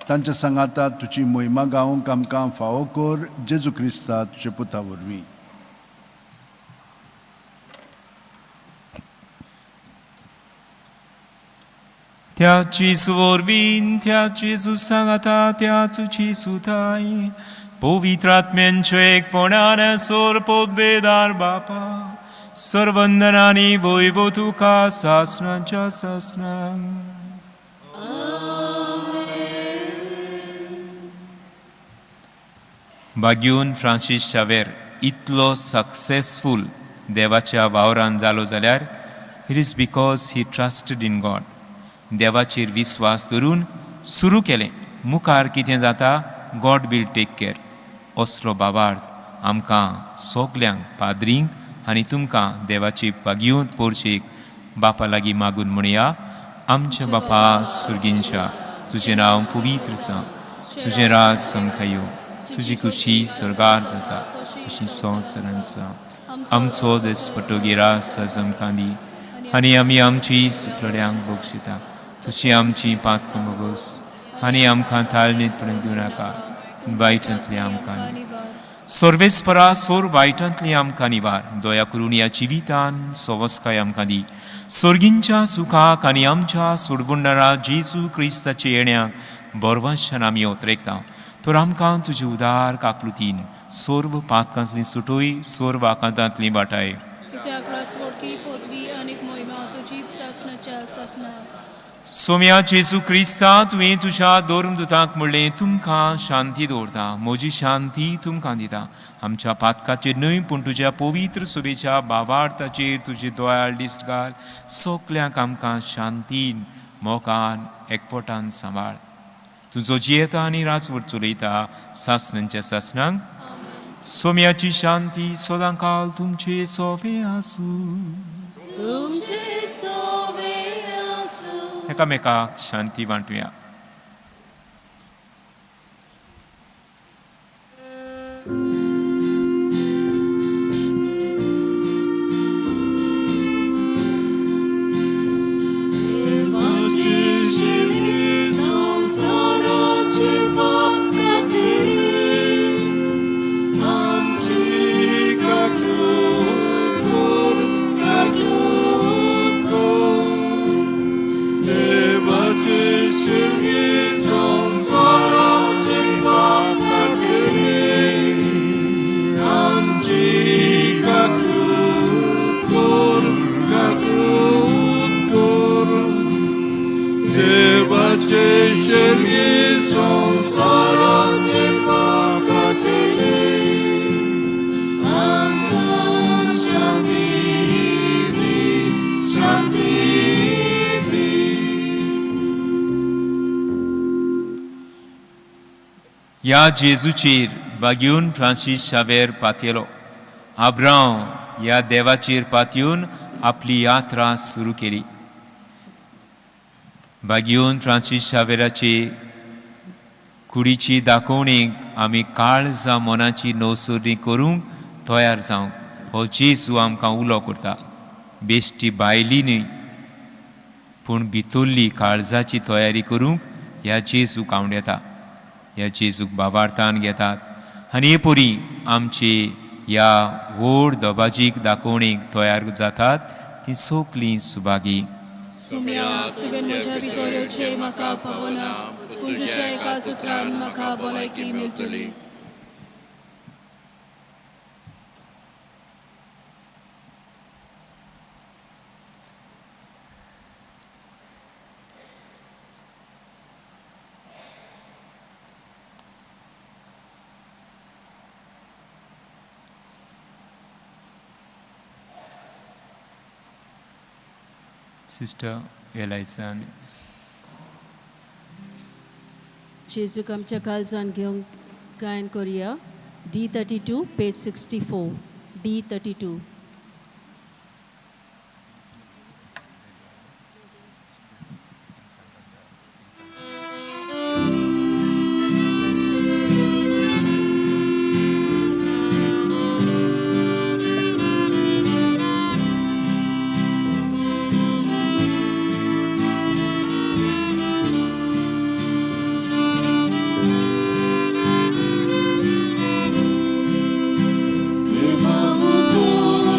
तांच्या सांगाता तुजी मोहिमा गावंक आमकां फावो कर, जेजू क्रिस्ता तुजे पुता वरवीं. त्या जेजू वरवीं, त्या जेजू सांगाता, त्या तुजी सुताय पवित्र आत्म्यांचे एकपणान सोर पोतबेदार बापा, सर्वंदनानी वैभव तुका सासणाच्या सासणां. बाग्यून फ्रांसीस शावेर इतलो सक्सेसफूल देवाच्या वावरान जालो जाल्यार it is because he trusted in God. देवाचेर विस्वास धरून सुरू केलें, मुखार कितें जाता गॉड will take care. असलो बाबार्थ आमकां सगल्यांक पाद्रींक आनी तुमकां देवाची बागयोन पोरशेक बापा लागीं मागून म्हणया. आमच्या बापा सुर्गींच्या, तुजें नांव पवित्र जावं, तुजें राज आमकां येवं, तुजी खुशी स्वर्गार जाता तशी संवसारांत जावं. आमचो दिसपटो गिरास आज आमकां दी आनी आमी आमची सुकलड्यांक बक्षिता तशी आमची पातकां बोगोस आनी आमकां ताळणीत पडूंक दिवं नाका, वायटांतली आमकां सर्वेस्परा सोर वायटांतली आमकां निवार. दया करून ह्या जिवितान सवस्काय आमकां दी. सोर्गींच्या सुखाक आनी आमच्या सोडवणदारा जेजू क्रिस्ताच्या येण्याक बरवाशान आमी ओतरेकता. तर आमकां तुजे उदार काकलुतीन सर्व पातकांतली सुटोय, सर्व आकांतांतली वाटाय. सोम्या जेजू क्रिस्ता, तुवें तुज्या धर्मदुतांक म्हणलें, तुमकां शांती दवरता, म्हजी शांती तुमकां दिता. आमच्या पातकाचेर न्हय पूण तुज्या पवित्र सुबेच्या बावार्थाचेर तुजी दोयाळ दिश्ट घाल. सगल्यांक आमकां शांतीन मोगान एकवटान सांबाळ. तुजो जियेता आनी राजवट चलयता सासणांच्या सासणांक. सोम्याची शांती सदां काल तुमचे सोवे आसूं. एकामेकाक शांती वांटुया. ह्या जेजूचेर बागेवन फ्रांसीस शावेर पातयेलो. आब्रांव ह्या देवाचेर पातयेवन आपली यात्रा सुरू केली. बागेवन फ्रांसीस शावेराचे कुडीची दाखोवणेक आमी काळजा मनाची नवसरणी करूंक तयार जावंक हो जेजू आमकां उलो करता. बेश्टी भायली न्हय पूण भितरली काळजाची तयारी करूंक ह्या जेजूक आवडटा. ह्या जेजूक बाबार्थान घेतात आनी हे परी आमची ह्या व्हड दबाजीक दाखोवणेक तयार जातात ती सगलीं सुभागी. तुवें म्हज्या भितर येवचें म्हाका फावना, पूण तुज्या एकाच उतरान म्हाका भलायकी मेळटली. सिस्टर एलायसान जेजूक आमच्या काळजान घेवंक गायन करुया. D32 page 64. D32. Devavuto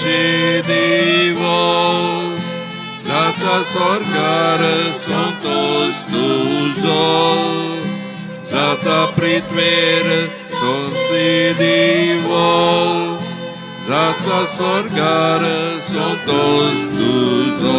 सोंची दिवो जाता स्वर्गार संतोष तुजो जाता पृथ्वेर सोंची दिवो जाता स्वर्गार संतोष तुजो.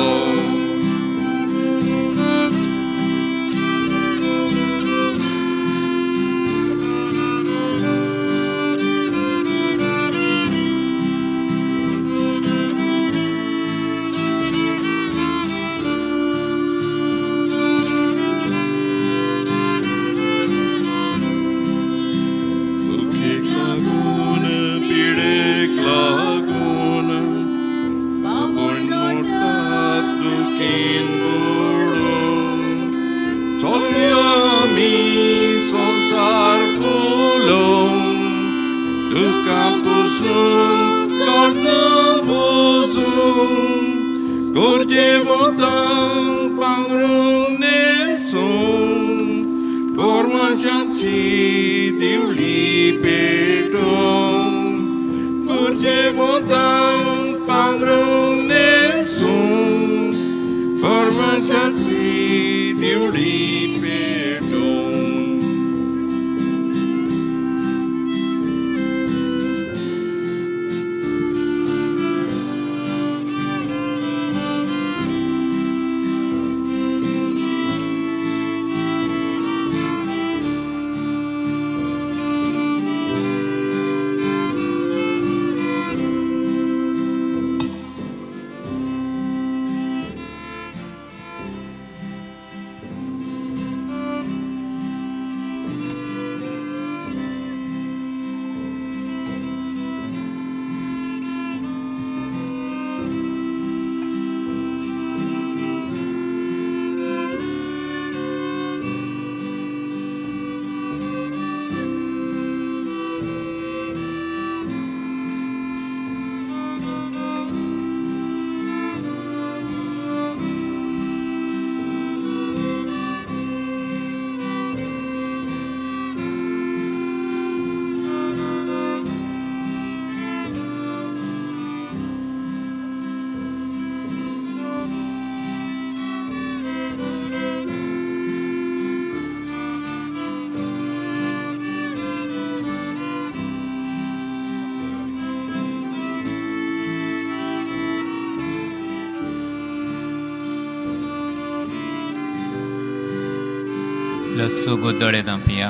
लस्सो दोळे धांपया,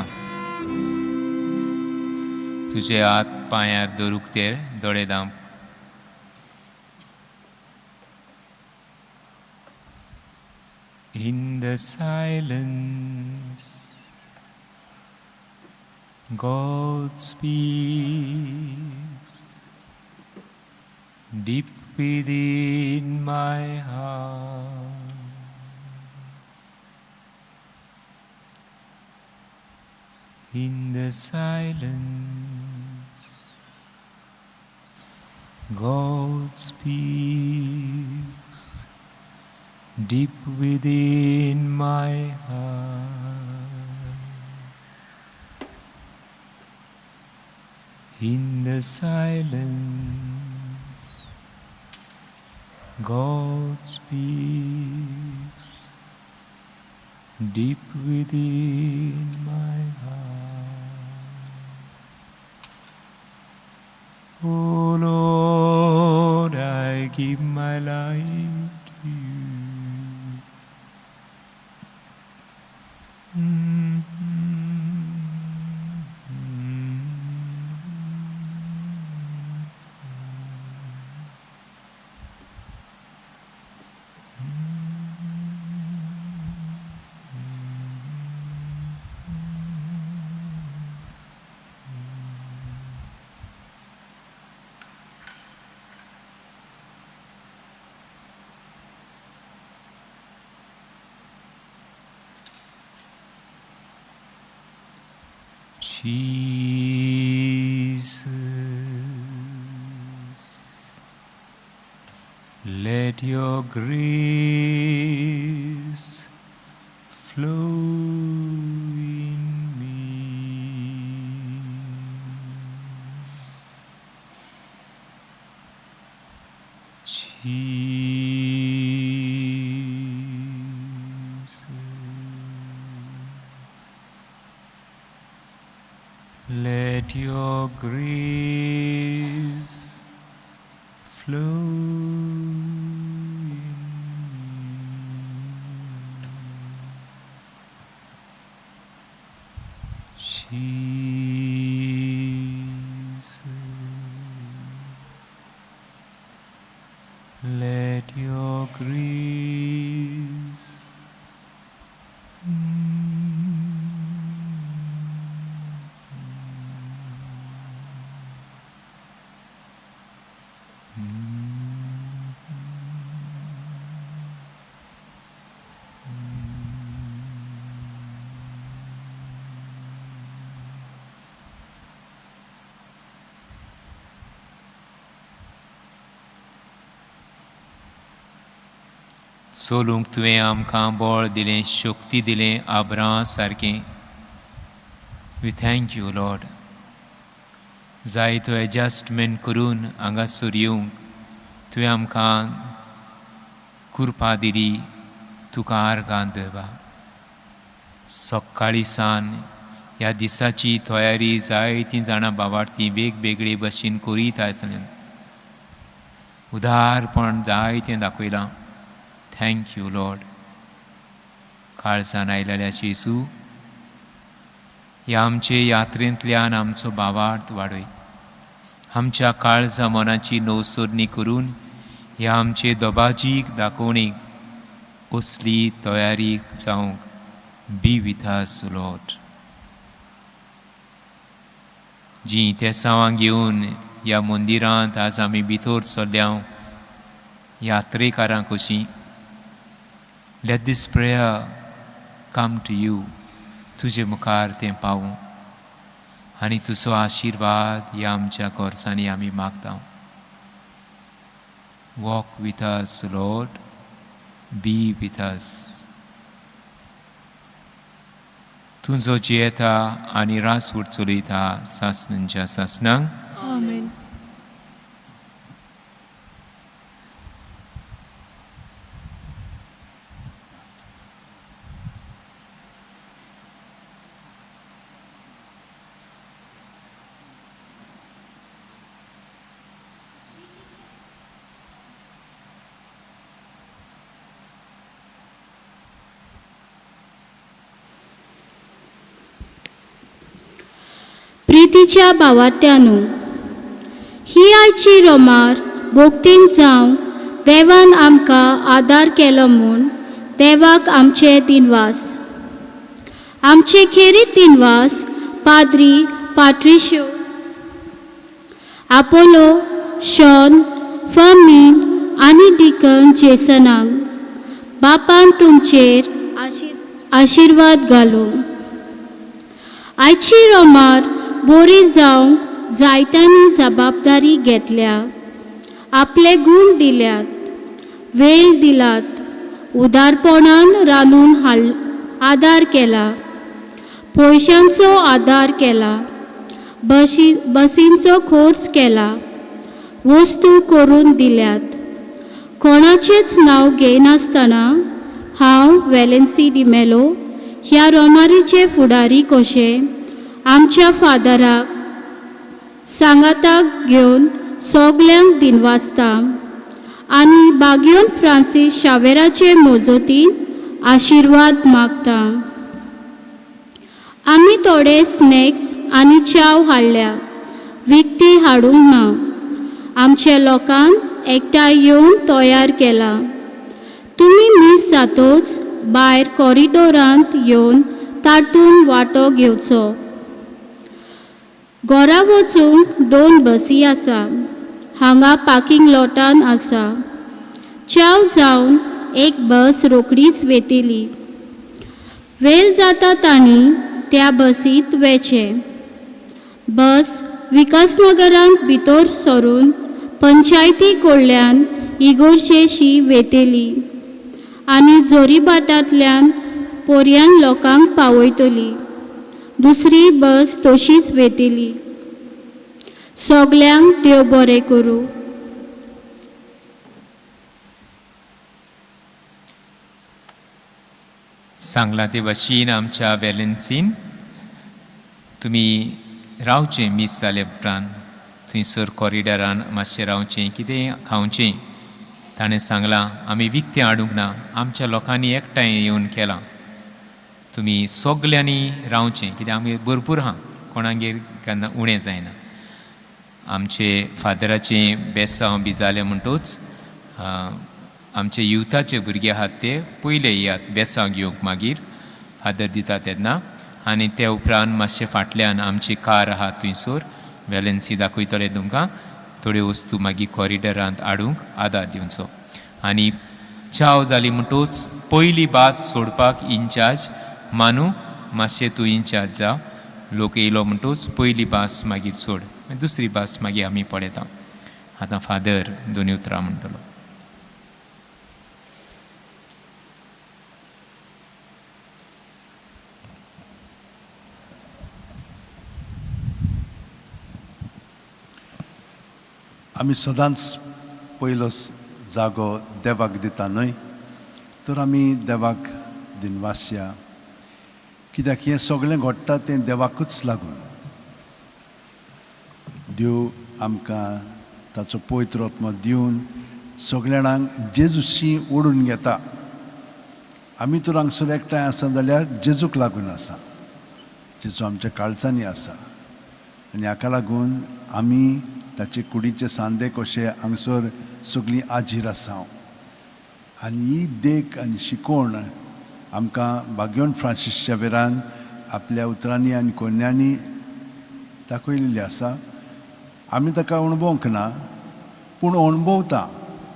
तुजे हात पांयार दवरूंक ते दोळे धांप. In the silence, God speaks deep within my heart. In the silence, God speaks deep within my heart. In the silence, God speaks deep within my heart. Oh Lord, I give my life to you. Jesus, let your grace flow in me. Jesus, let your grace flow in me. Jesus, let your grace चलूंक तुवें आमकां बळ दिलें, शक्ती दिलें आब्रां सारकें. We thank you Lord. जायतो adjustment करून हांगासर येवंक तुवें आमकां कृपा दिली. तुका आर्गां देवा. सकाळीं सान ह्या दिसाची तयारी जायतीं जाणां बाबार्थी वेगवेगळे भशेन करीत आसले. उदारपण जायतें दाखयलां. Thank you Lord. काळजान आयलेल्या जेजू, ह्या आमचे यात्रेंतल्यान आमचो भावार्थ वाडय. आमच्या काळजा मनाची नवसरणी करून ह्या आमचे दबाजीक दाखोवणीक असली तयारी जावंक be with us Lord. जीं तेसांवां घेवन ह्या मंदिरांत आज आमी भितर सरल्या यात्रेकारां कशीं, let this prayer come to you. तुजे मुखार तें पावूं आनी तुजो आशिर्वाद ह्या आमच्या गरजांनी आमी मागता. Walk with us Lord, be with us. तूं जो जियेता आनी राजवट चलयता सासणांच्या सासणांक. आमेन. प्रितीच्या भावात्यानू, ही आयची रोमार भोगतीन जावं देवान आमकां आदार केलो म्हूण देवाक आमचे दिनवास. आमचे खेरीत दिनवास पाद्री पाट्रिश्यो, आपोलो, शॉन, फर्मीन आनी डिकन जेसनाक. बापान तुमचेर आशिर्वाद घालूं. आयची रोमार बोरी जावंक जायत्यांनी जबाबदारी घेतल्या, आपले गूण दिल्यात, वेळ दिलात, उदारपणान रांदून आदार केला, पयशांचो आदार केला, बसींचो खर्च केला, वस्तू करून दिल्यात. कोणाचेंच नांव घेयनासतना हांव वेलेन्सी डिमेलो ह्या रोमारीचे फुडारी कशें आमच्या फादराक सांगाताक घेवन सगल्यांक दिनवासता आनी बाग्योन फ्रांसीस शावेराचे मजतीन आशिर्वाद मागता. आमी थोडे स्नॅक्स आनी च्याव हाडल्या, विकती हाडूंक ना. आमच्या लोकान एकठांय येवन तयार केला. तुमी मीस जातोच भायर कॉरिडोरांत येवन तातूंत वांटो घेवचो. घरा वचूंक 2 बसी आसा. हांगा पार्किंग लॉटान आसा. च्याव जावन एक बस रोखडीच वेतली. वेळ जाता तांणी त्या बसींत वेचें. बस विकासनगरांत भितर सरून पंचायती कडल्यान इगोर्जेशी वेतली आनी जोरीभाटांतल्यान पोरयान लोकांक पावयतली. दुसरी बस तशीच वेतली. सगल्यांक देव बरें करूं. सांगलां ते भाशेन आमच्या वेलन्सीन तुमी रावचें मीस जाले उपरांत थंयसर कॉरिडॉरान मातशें रावचें, कितेंय खावचें. ताणें सांगलां आमी विकतें हाडूंक ना, आमच्या लोकांनी एकठांय येवन केलां. तुमी सगल्यांनी रावचें, कित्याक आमी भरपूर आहा, कोणागेर केन्ना उणें जायना. आमचे फादराचें बेसांव बी जालें म्हणटूच आमचे युथाचे भुरगे आहात ते पयले येयात बेसांव घेवंक, मागीर फादर दिता तेन्ना. आनी ते उपरांत मातशें फाटल्यान आमची कार आहा थंयसर वेलन्सी दाखयतले तुमकां, थोड्यो वस्तू मागीर कॉरिडॉरांत हाडूंक आदार दिवचो. आनी चाव जाली म्हणटूच पयली बास सोडपाक इन्चार्ज मानू, मातशें तूं इन्चार्ज जा. लोक येयलो म्हणटूच पयली बास मागीर सोड, दुसरी बास मागीर आमी पळयता. आतां फादर दोनी उतरां म्हणटलो. आमी सदांच पयलो जागो देवाक दिता न्हय, तर आमी देवाक दिनवासया, कित्याक हें सगळें घडटा तें देवाकूच लागून. देव आमकां ताचो पवित्र आत्मो दिवन सगल्या जाणांक जेजूशी ओडून घेता. आमी तर हांगसर एकठांय आसा जाल्यार जेजूक लागून आसा, जेजू आमच्या काळजांनी आसा आनी हाका लागून आमी ताचे कुडीचे सांदे कशे हांगसर सगळीं आजीर आसा. आनी ही देख आनी शिकवण आमकां बाग्योन फ्रांसीस शेवेरान आपल्या उतरांनी आनी कोन्यांनी दाखयलेली आसा. आमी ताका अणभवंक ना, पूण अणभवता,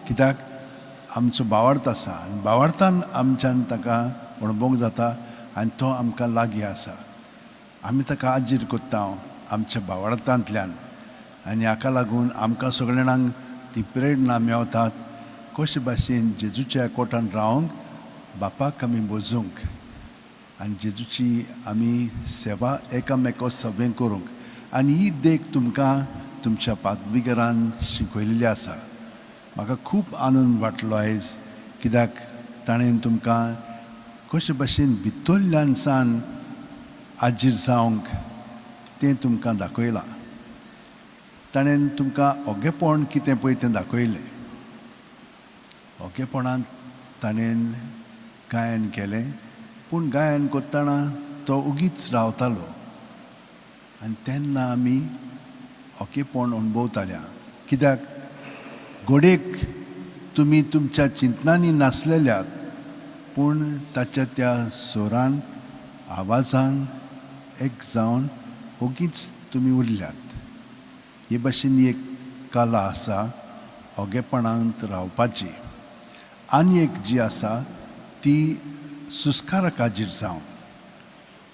कित्याक आमचो भावार्थ आसा आनी भावार्थान आमच्यान ताका अणभवंक जाता आनी तो आमकां लागीं आसा. आमी ताका आजीर कोत्ता आमच्या भावार्थांतल्यान आनी हाका लागून आमकां सगळ्या जाणांक ती प्रेरणा मेवतात कशे भाशेन जेजूच्या कोटान रावंक, बापाक आमी बोजूंक आनी जेजूची आमी सेवा एकामेको सवें करूंक. आनी ही देख तुमकां तुमच्या पादविगरान शिकयलेली आसा. म्हाका खूब आनंद वाटलो आयज, कित्याक ताणें तुमकां कशे भाशेन भितरल्यान सान आजीर जावंक तें तुमकां दाखयलां. ताणें तुमकां ओगेपण कितें पळय तें दाखयलें. ओगेपणांत ताणें गायन केलें, पूण गायन करतना तो उगीच रावतालो आनी तेन्ना आमी ओगेपण अणभवताल्या. कित्याक घोडेक तुमी तुमच्या चिंतनांनी नासलेल्यात, पूण ताच्या त्या सोरान आवाजान एक जावन ओगीच तुमी उरल्यात. हे भाशेन एक कला आसा ओगेपणांत रावपाची. आनी एक जी आसा ती सुस्कारा हाजीर जावन.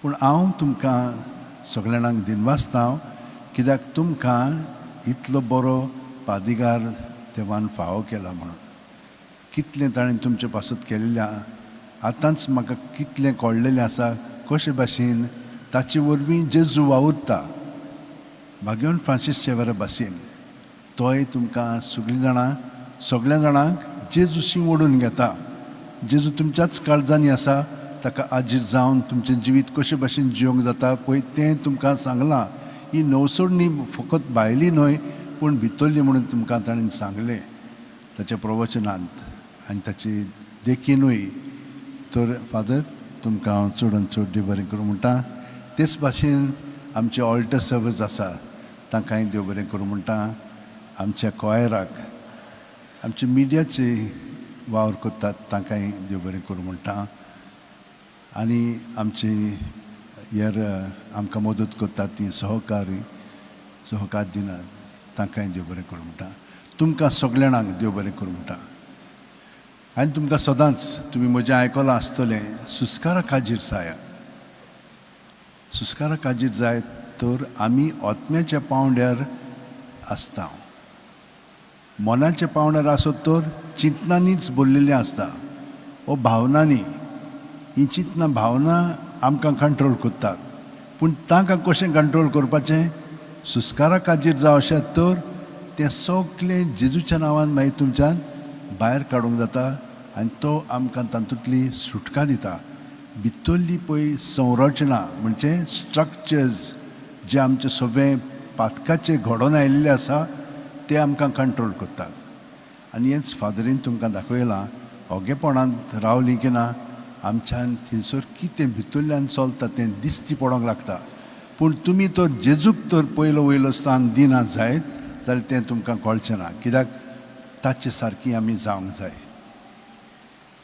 पूण हांव तुमकां सगल्या जाणांक दिनवासता, कित्याक तुमकां इतलो बरो पादिगार देवान फावो केला म्हणून. कितलें ताणें तुमचे पासत केल्लें आतांच म्हाका कितलें कळ्ळेलें आसा कशे भाशेन ताचे वरवीं जेजू वावुरता. भाग्यवन फ्रांसीस शेवरा भाशेन तोय तुमकां सगळीं जाणां सगल्या जाणांक जेजूशी ओडून घेता. जेजू तुमच्याच काळजांनी आसा, ताका आजीर जावन तुमचें जिवीत कशे भाशेन जिवंक जाता पळय तें तुमकां सांगलां. ही नवसोडणी फकत भायली न्हय पूण भितरली म्हणून तुमकां ताणें सांगलें ताच्या प्रवचनांत आनी ताची देखीनूय. तर फादर तुमकां हांव चड आनी चड देव बरें करूं म्हणटा. तेच भाशेन आमचे ऑल्टर सर्वस आसा तांकांय देव बरें करूं म्हणटा. आमच्या कॉयराक, आमच्या मिडियाचे वावर करतात तांकांय देव बरें करूं म्हणटा. आनी आमची हेर आमकां मदत करतात ती सहकारी सहकार दिना तांकांय देव बरें करूं म्हणटा. तुमकां सगल्या जाणांक देव बरें करूं म्हणटा. आनी तुमकां सदांच तुमी म्हजें आयकलां आसतलें, सुस्कारा खाजीर जायात. सुस्कारा खाजीर जायत तर आमी आत्म्याच्या पांवड्यार आसता. मनाच्या पांवड्यार आसत तर चिंतनांनीच भरलेलें आसता ओ भावनांनी. ही चिंतनां भावना आमकां कंट्रोल करतात, पूण तांकां कशें कंट्रोल करपाचें? सुस्कारा खाजीर जावशात तर तें सगळें जेजूच्या नांवान मागीर तुमच्यान भायर काडूंक जाता आनी तो आमकां तातूंतली सुटका दिता. भितरली पळय संरचना म्हणजे स्ट्रक्चर्स जे आमचे सगळे पातकाचे घडोवन आयिल्ले आसा ते आमकां कंट्रोल करतात. आनी हेंच फादरीन तुमकां दाखयलां, ओगेपणांत रावलीं की ना आमच्यान थंयसर कितें भितरल्यान चलता तें दिश्टी पडोंक लागता. पूण तुमी तर जेजूक तर पयलो वयलो स्थान दिना जायत जाल्यार तें तुमकां कळचें ना, कित्याक ताचे सारकी आमी जावंक जाय.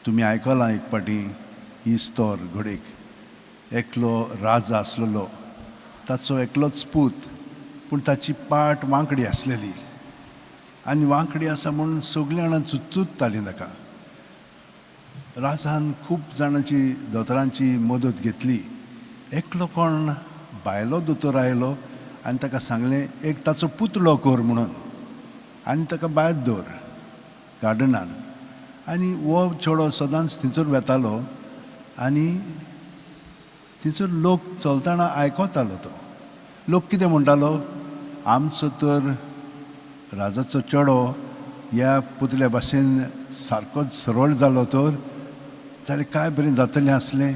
तुमी आयकलां एक फावटी ही स्टोर घडयेक एकलो राजा आसलेलो, ताचो एकलोच पूत, पूण ताची पाट वांकडी आसलेली आनी वांकडी आसा म्हूण सगळीं जाणां चुचुत्तालीं ताका. राजान खूब जाणांची दोतोरांची मदत घेतली. एकलो कोण भायलो दोतोर आयलो आनी ताका सांगलें एक ताचो पुतळो कर म्हणून आनी ताका भायर दवर गार्डनान. आनी हो चेडो सदांच थंयसर वेतालो आनी थंयसर लोक चलतना आयकतालो. तो लोक कितें म्हणटालो, आमचो तर राजाचो चेडो ह्या पुतळ्या भाशेन सारकोच सरळ जालो तर जाल्यार काय बरें जातलें आसलें.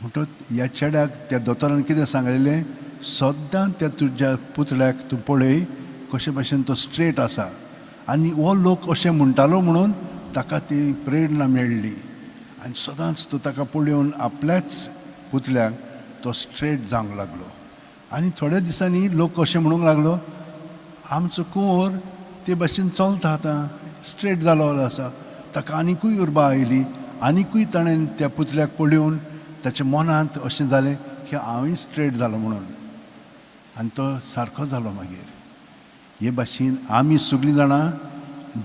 म्हणटच ह्या चेड्याक त्या दोतोरान कितें सांगलेलें, सद्दां त्या तुज्या पुतळ्याक तूं पळय कशे भाशेन तो स्ट्रेट आसा. आनी हो लोक अशें म्हणटालो म्हणून ताका ती प्रेरणा मेळ्ळी आनी सदांच तो ताका पळोवन आपल्याच पुतळ्याक तो स्ट्रेट जावंक लागलो. आनी थोड्या दिसांनी लोक अशें म्हणूंक लागलो, आमचो कुंवर ते भाशेन चलता आतां, स्ट्रेट जालो आसा. ताका आनिकूय उर्बा आयली, आनिकूय ताणें त्या पुतळ्याक पळोवन ताच्या मनांत अशें जालें की हांवूय स्ट्रेट जालो म्हणून, आनी तो सारको जालो. मागीर हे भाशेन आमी सगळीं जाणां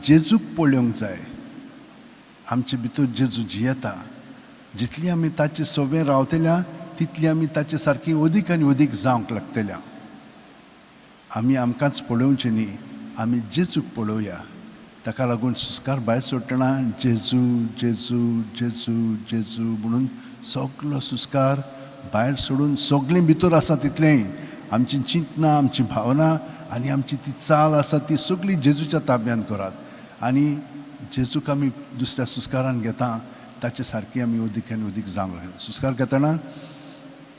जेजूक पळोवंक जाय. आमचे भितर जेजू जियेता, जितली आमी ताचे सवे रावतल्या तितली आमी ताचे सारकी अदीक आनी अदीक जावंक लागतल्या. आमी आमकांच पळोवचें न्ही, आमी जेजूक पळोवया. ताका लागून सुस्कार भायर सोडटना जेजू जेजू जेजू जेजू म्हणून सगलो सुस्कार भायर सोडून सगळें भितर आसा तितलें आमची चिंतना, आमची भावना आनी आमची ती चाल आसा ती सगळी जेजूच्या ताब्यांत करात. आनी जेजूक आमी दुसऱ्या सुस्कारान घेता ताचे सारकी आमी अदीक आनी अदीक जावंक लागता. सुस्कार घेतना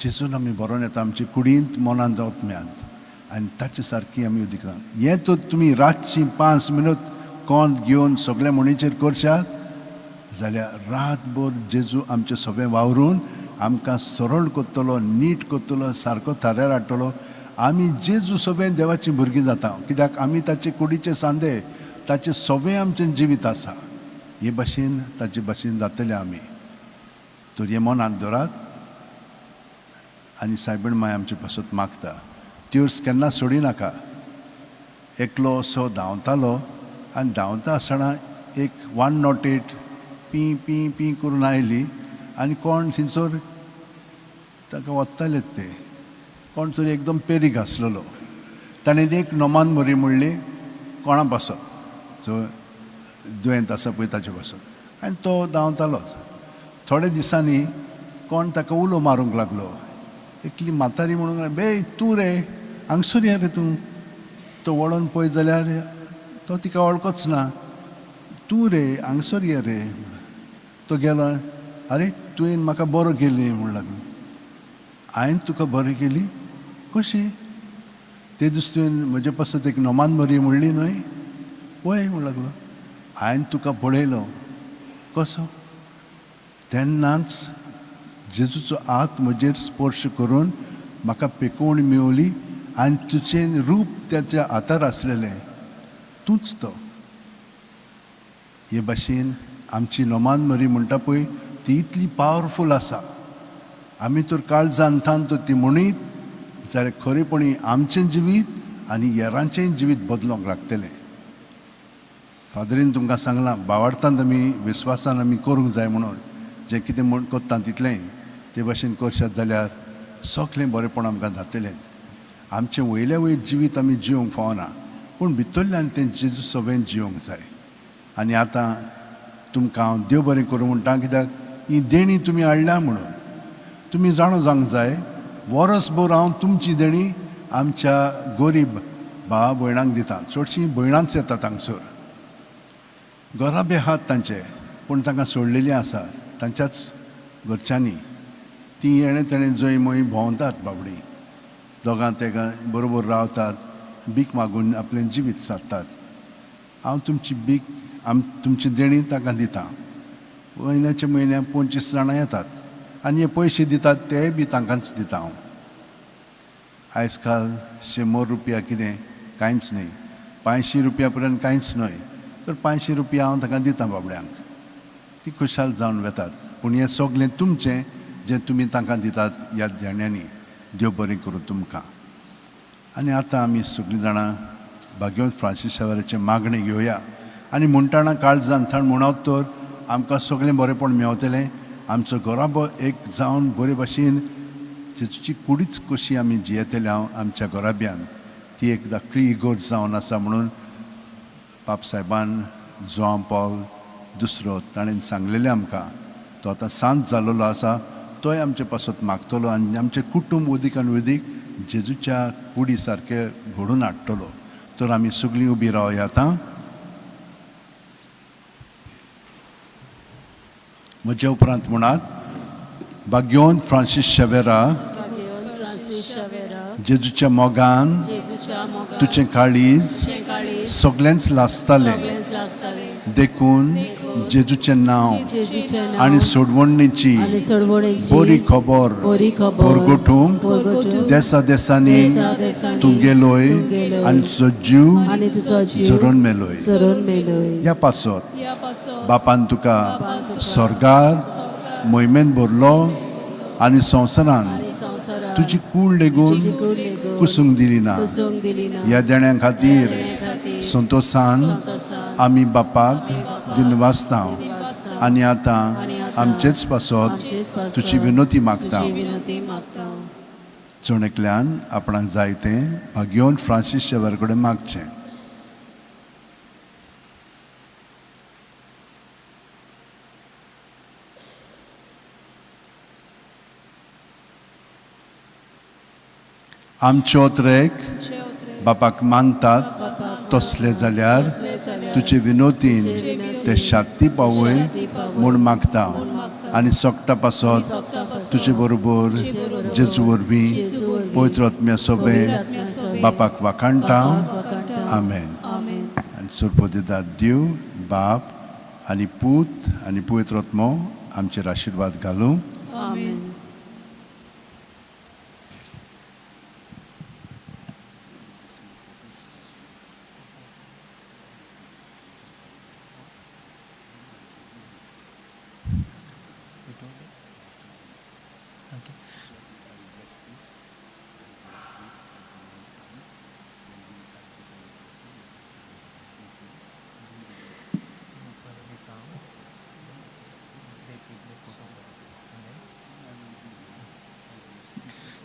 जेजून आमी बरोवन येता आमचे कुडींत, मनांत, आत्म्यांत, आनी ताचे सारकी आमी अदीक जावंक. हें तर तुमी रातची 5 मिनट कोंत घेवन सगळ्या म्हणीचेर करशात जाल्यार रातभर जेजू आमचें सगळें वावरून आमकां सरळ करतलो, नीट करतलो, सारको थाऱ्यार हाडटलो. आमी जेजू सगळें देवाचीं भुरगीं जाता, कित्याक आमी ताचे कुडीचे सांदे, ताचें सगळें आमचें जिवीत आसा. हे भाशेन ताचे भाशेन जातले आमी. तर हें मनांत दवरात आनी सायबीण माय आमचे पासत मागता, त्योर्स केन्ना सोडिनाका. एकलो असो धांवतालो आनी धांवता आसतना एक 108 पी पी पी करून आयली आनी कोण थंयसर ताका वत्ताले ते कोण तरी एकदम पेरीक आसलेलो. ताणें एक नोमान मोरी म्हणली कोणा पासत जो दुयेंत आसा पळय ताचे पासत, आनी तो धांवतालोच. थोड्या दिसांनी कोण ताका उलो मारूंक लागलो, एकली म्हातारी म्हणूंक लागली, बे तूं रे हांगसर या रे तूं. तो वळोन पळयत जाल्यार तो तिका वळखच ना. तूं रे हांगसर या रे. तो गेलो, आरे तुवें म्हाका बरो केली म्हूण लागलो. हांवें तुका बरें केली कशी? ते दीस तुवें म्हजे पासत एक नोमान मरी म्हणली न्हय? वय म्हूण लागलो. हांवें तुका पळयलो कसो? तेन्नाच जेजूचो हात म्हजेर स्पर्श करून म्हाका पेकोवणी मेवली आनी तुजें रूप ताच्या हातार आसलेलें, तूंच तो. हे भाशेन आमची नोमान मरी म्हणटा पळय ती इतली पावरफूल आसा. आमी तर काळजान थावन तर ती म्हणीत जाल्यार खरेपणी आमचें जिवीत आनी हेरांचेंय जिवीत बदलूंक लागतलें. फादरीन तुमकां सांगलां, भावार्थान आमी विस्वासान आमी करूंक जाय म्हणून जें कितें म्हण करता तितलेंय ते भाशेन करशात जाल्यार सगळें बरेंपण आमकां जातलें. आमचें वयल्या वयर जिवीत आमी जिवंक फावना, पूण भितरल्यान तें जेजू सगळें जिवंक जाय. आनी आतां तुमकां हांव देव बरें करूं म्हणटा, कित्याक ही देणी तुमी हाडल्या म्हणून. तुमी जाणो जावंक जाय, वरसभर हांव तुमची देणी आमच्या गोरीब भावा भयणांक दिता. चडशीं भयणांच येतात हांगसर, घराबे आहात तांचे, पूण तांकां सोडलेलीं आसा तांच्याच घरच्यांनी. ती येणें तेणें जंय मोय भोंवतात बाबडी, दोगां तेगां बरोबर रावतात, भीक मागून आपलें जिवीत सादतात. हांव तुमची भीक तुमची देणी तांकां दितां. म्हयन्याच्या म्हयन्याक 25 जाणां येतात आनी हे पयशे दितात तेय बी तांकांच दिता हांव. आयज काल 100 रुपया कितें कांयच न्हय, 500 रुपया पर्यंत कांयच न्हय, तर 500 रुपया हांव तांकां दितां बाबड्यांक. ती खुशाल जावन वेतात. पूण हें सगळें तुमचें जें तुमी तांकां दितात ह्या देण्यांनी. देव बरें करूं तुमकां. आनी आतां आमी सगळीं जाणां भाग्यवंत फ्रांसीस शावेराचें मागणें घेवया आनी म्हणटाना काळजान थंड म्हणत तर आमकां सगळें बरेंपण मेवतलें. आमचो घराबो एक जावन बरे भाशेन जेजूची कुडीच कशी आमी जियेतले हांव आमच्या घराब्यान, ती एक धाकटी इगोर्ज जावन आसा म्हणून पाप सायबान जोआं पॉल दुसरो ताणें सांगलेलें आमकां. तो आतां सांत जाल्लो आसा, तोय आमचे पासत मागतलो आनी आमचें कुटूंब वदीक आनी वदीक जेजूच्या कुडी सारकें घडोवन हाडटलो. तर आमी सगळीं उबी रावया आतां. म्हज्या उपरांत म्हणात, भाग्यवंत फ्रांसीस शेवेरा, जेजूच्या मोगान तुजें काळीज सगळेंच लासतालें, देखून जेजूचें नांव आनी सोडवणीची बरी खबर परगटूंक देसा देसांनी तूं गेलोय आनी तुजो जीव झरोवन मेलोय. ह्या पासत बापान तुका स्वर्गार मोहिमेन भरलो आनी संवसारान तुजी कूड लेगून कुसूंक दिली ना. ह्या देण्यां खातीर संतोशान आमी बापाक दिनवासता आनी आतां आमचेच पासत तुजी विनोती मागता. जण एकल्यान आपणाक जाय तें भाग्यवंत फ्रांसीस शेवर कडेन मागचें. आमच्यो त्रेक बापाक मानतात तसले जाल्यार तुजे विनोतीन ते शांती पावय म्हूण मागता आनी सोगटा पासत तुजे बरोबर जेजू वरवीं पवित्र आत्म्या सोबें बापाक वाखाणटा. आमेन. आनी सुरपोदिदाद देव बाप आनी पूत आनी पवित्र आत्मो आमचेर आशिर्वाद घालूं.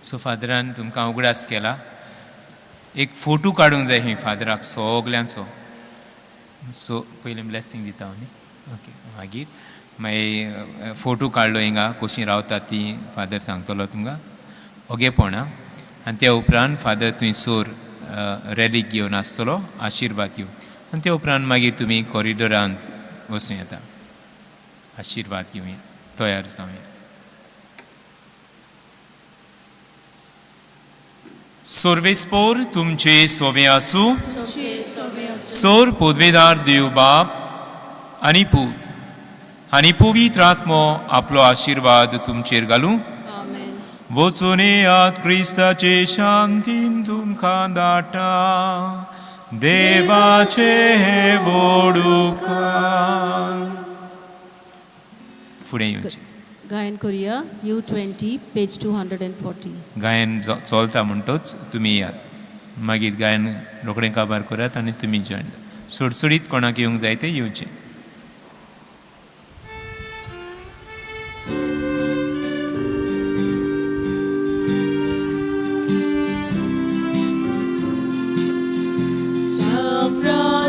सो फादरान तुमकां उगडास केला, एक फोटो काडूंक जाय ही फादराक सगल्यांचो. सो पयलीं ब्लेसींग दिता हांव न्ही, ओके. मागीर मागीर फोटो काडलो हिंगा कशीं रावतात ती फादर सांगतलो तुमकां ओगेपण. आनी त्या उपरांत फादर थंयसर रॅलीक घेवन आसतलो आशिर्वाद दिवन, आनी त्या उपरांत मागीर तुमी कॉरिडोरांत वचूं येता, आशिर्वाद घेवया, तयार जावया. सर्वेस्पोर तुमचे सोवे आसूं. सोर पदवेदार देव बाप आनी पूत आनी पवित्र आत्मो आपलो आशिर्वाद तुमचेर घालूं. वचून येयात, क्रिस्ताचे शांतीन तुमकां दाटा. देवाचे व्हड उपकार. फुडें येवचें गायन करुया U20 page 240. गायन चलता म्हणटोच तुमी येयात, मागीर गायन रोखडें काबार करात आनी तुमी जॉयन. सुडसुडीत कोणाक येवंक जाय तें येवचें.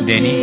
Danny.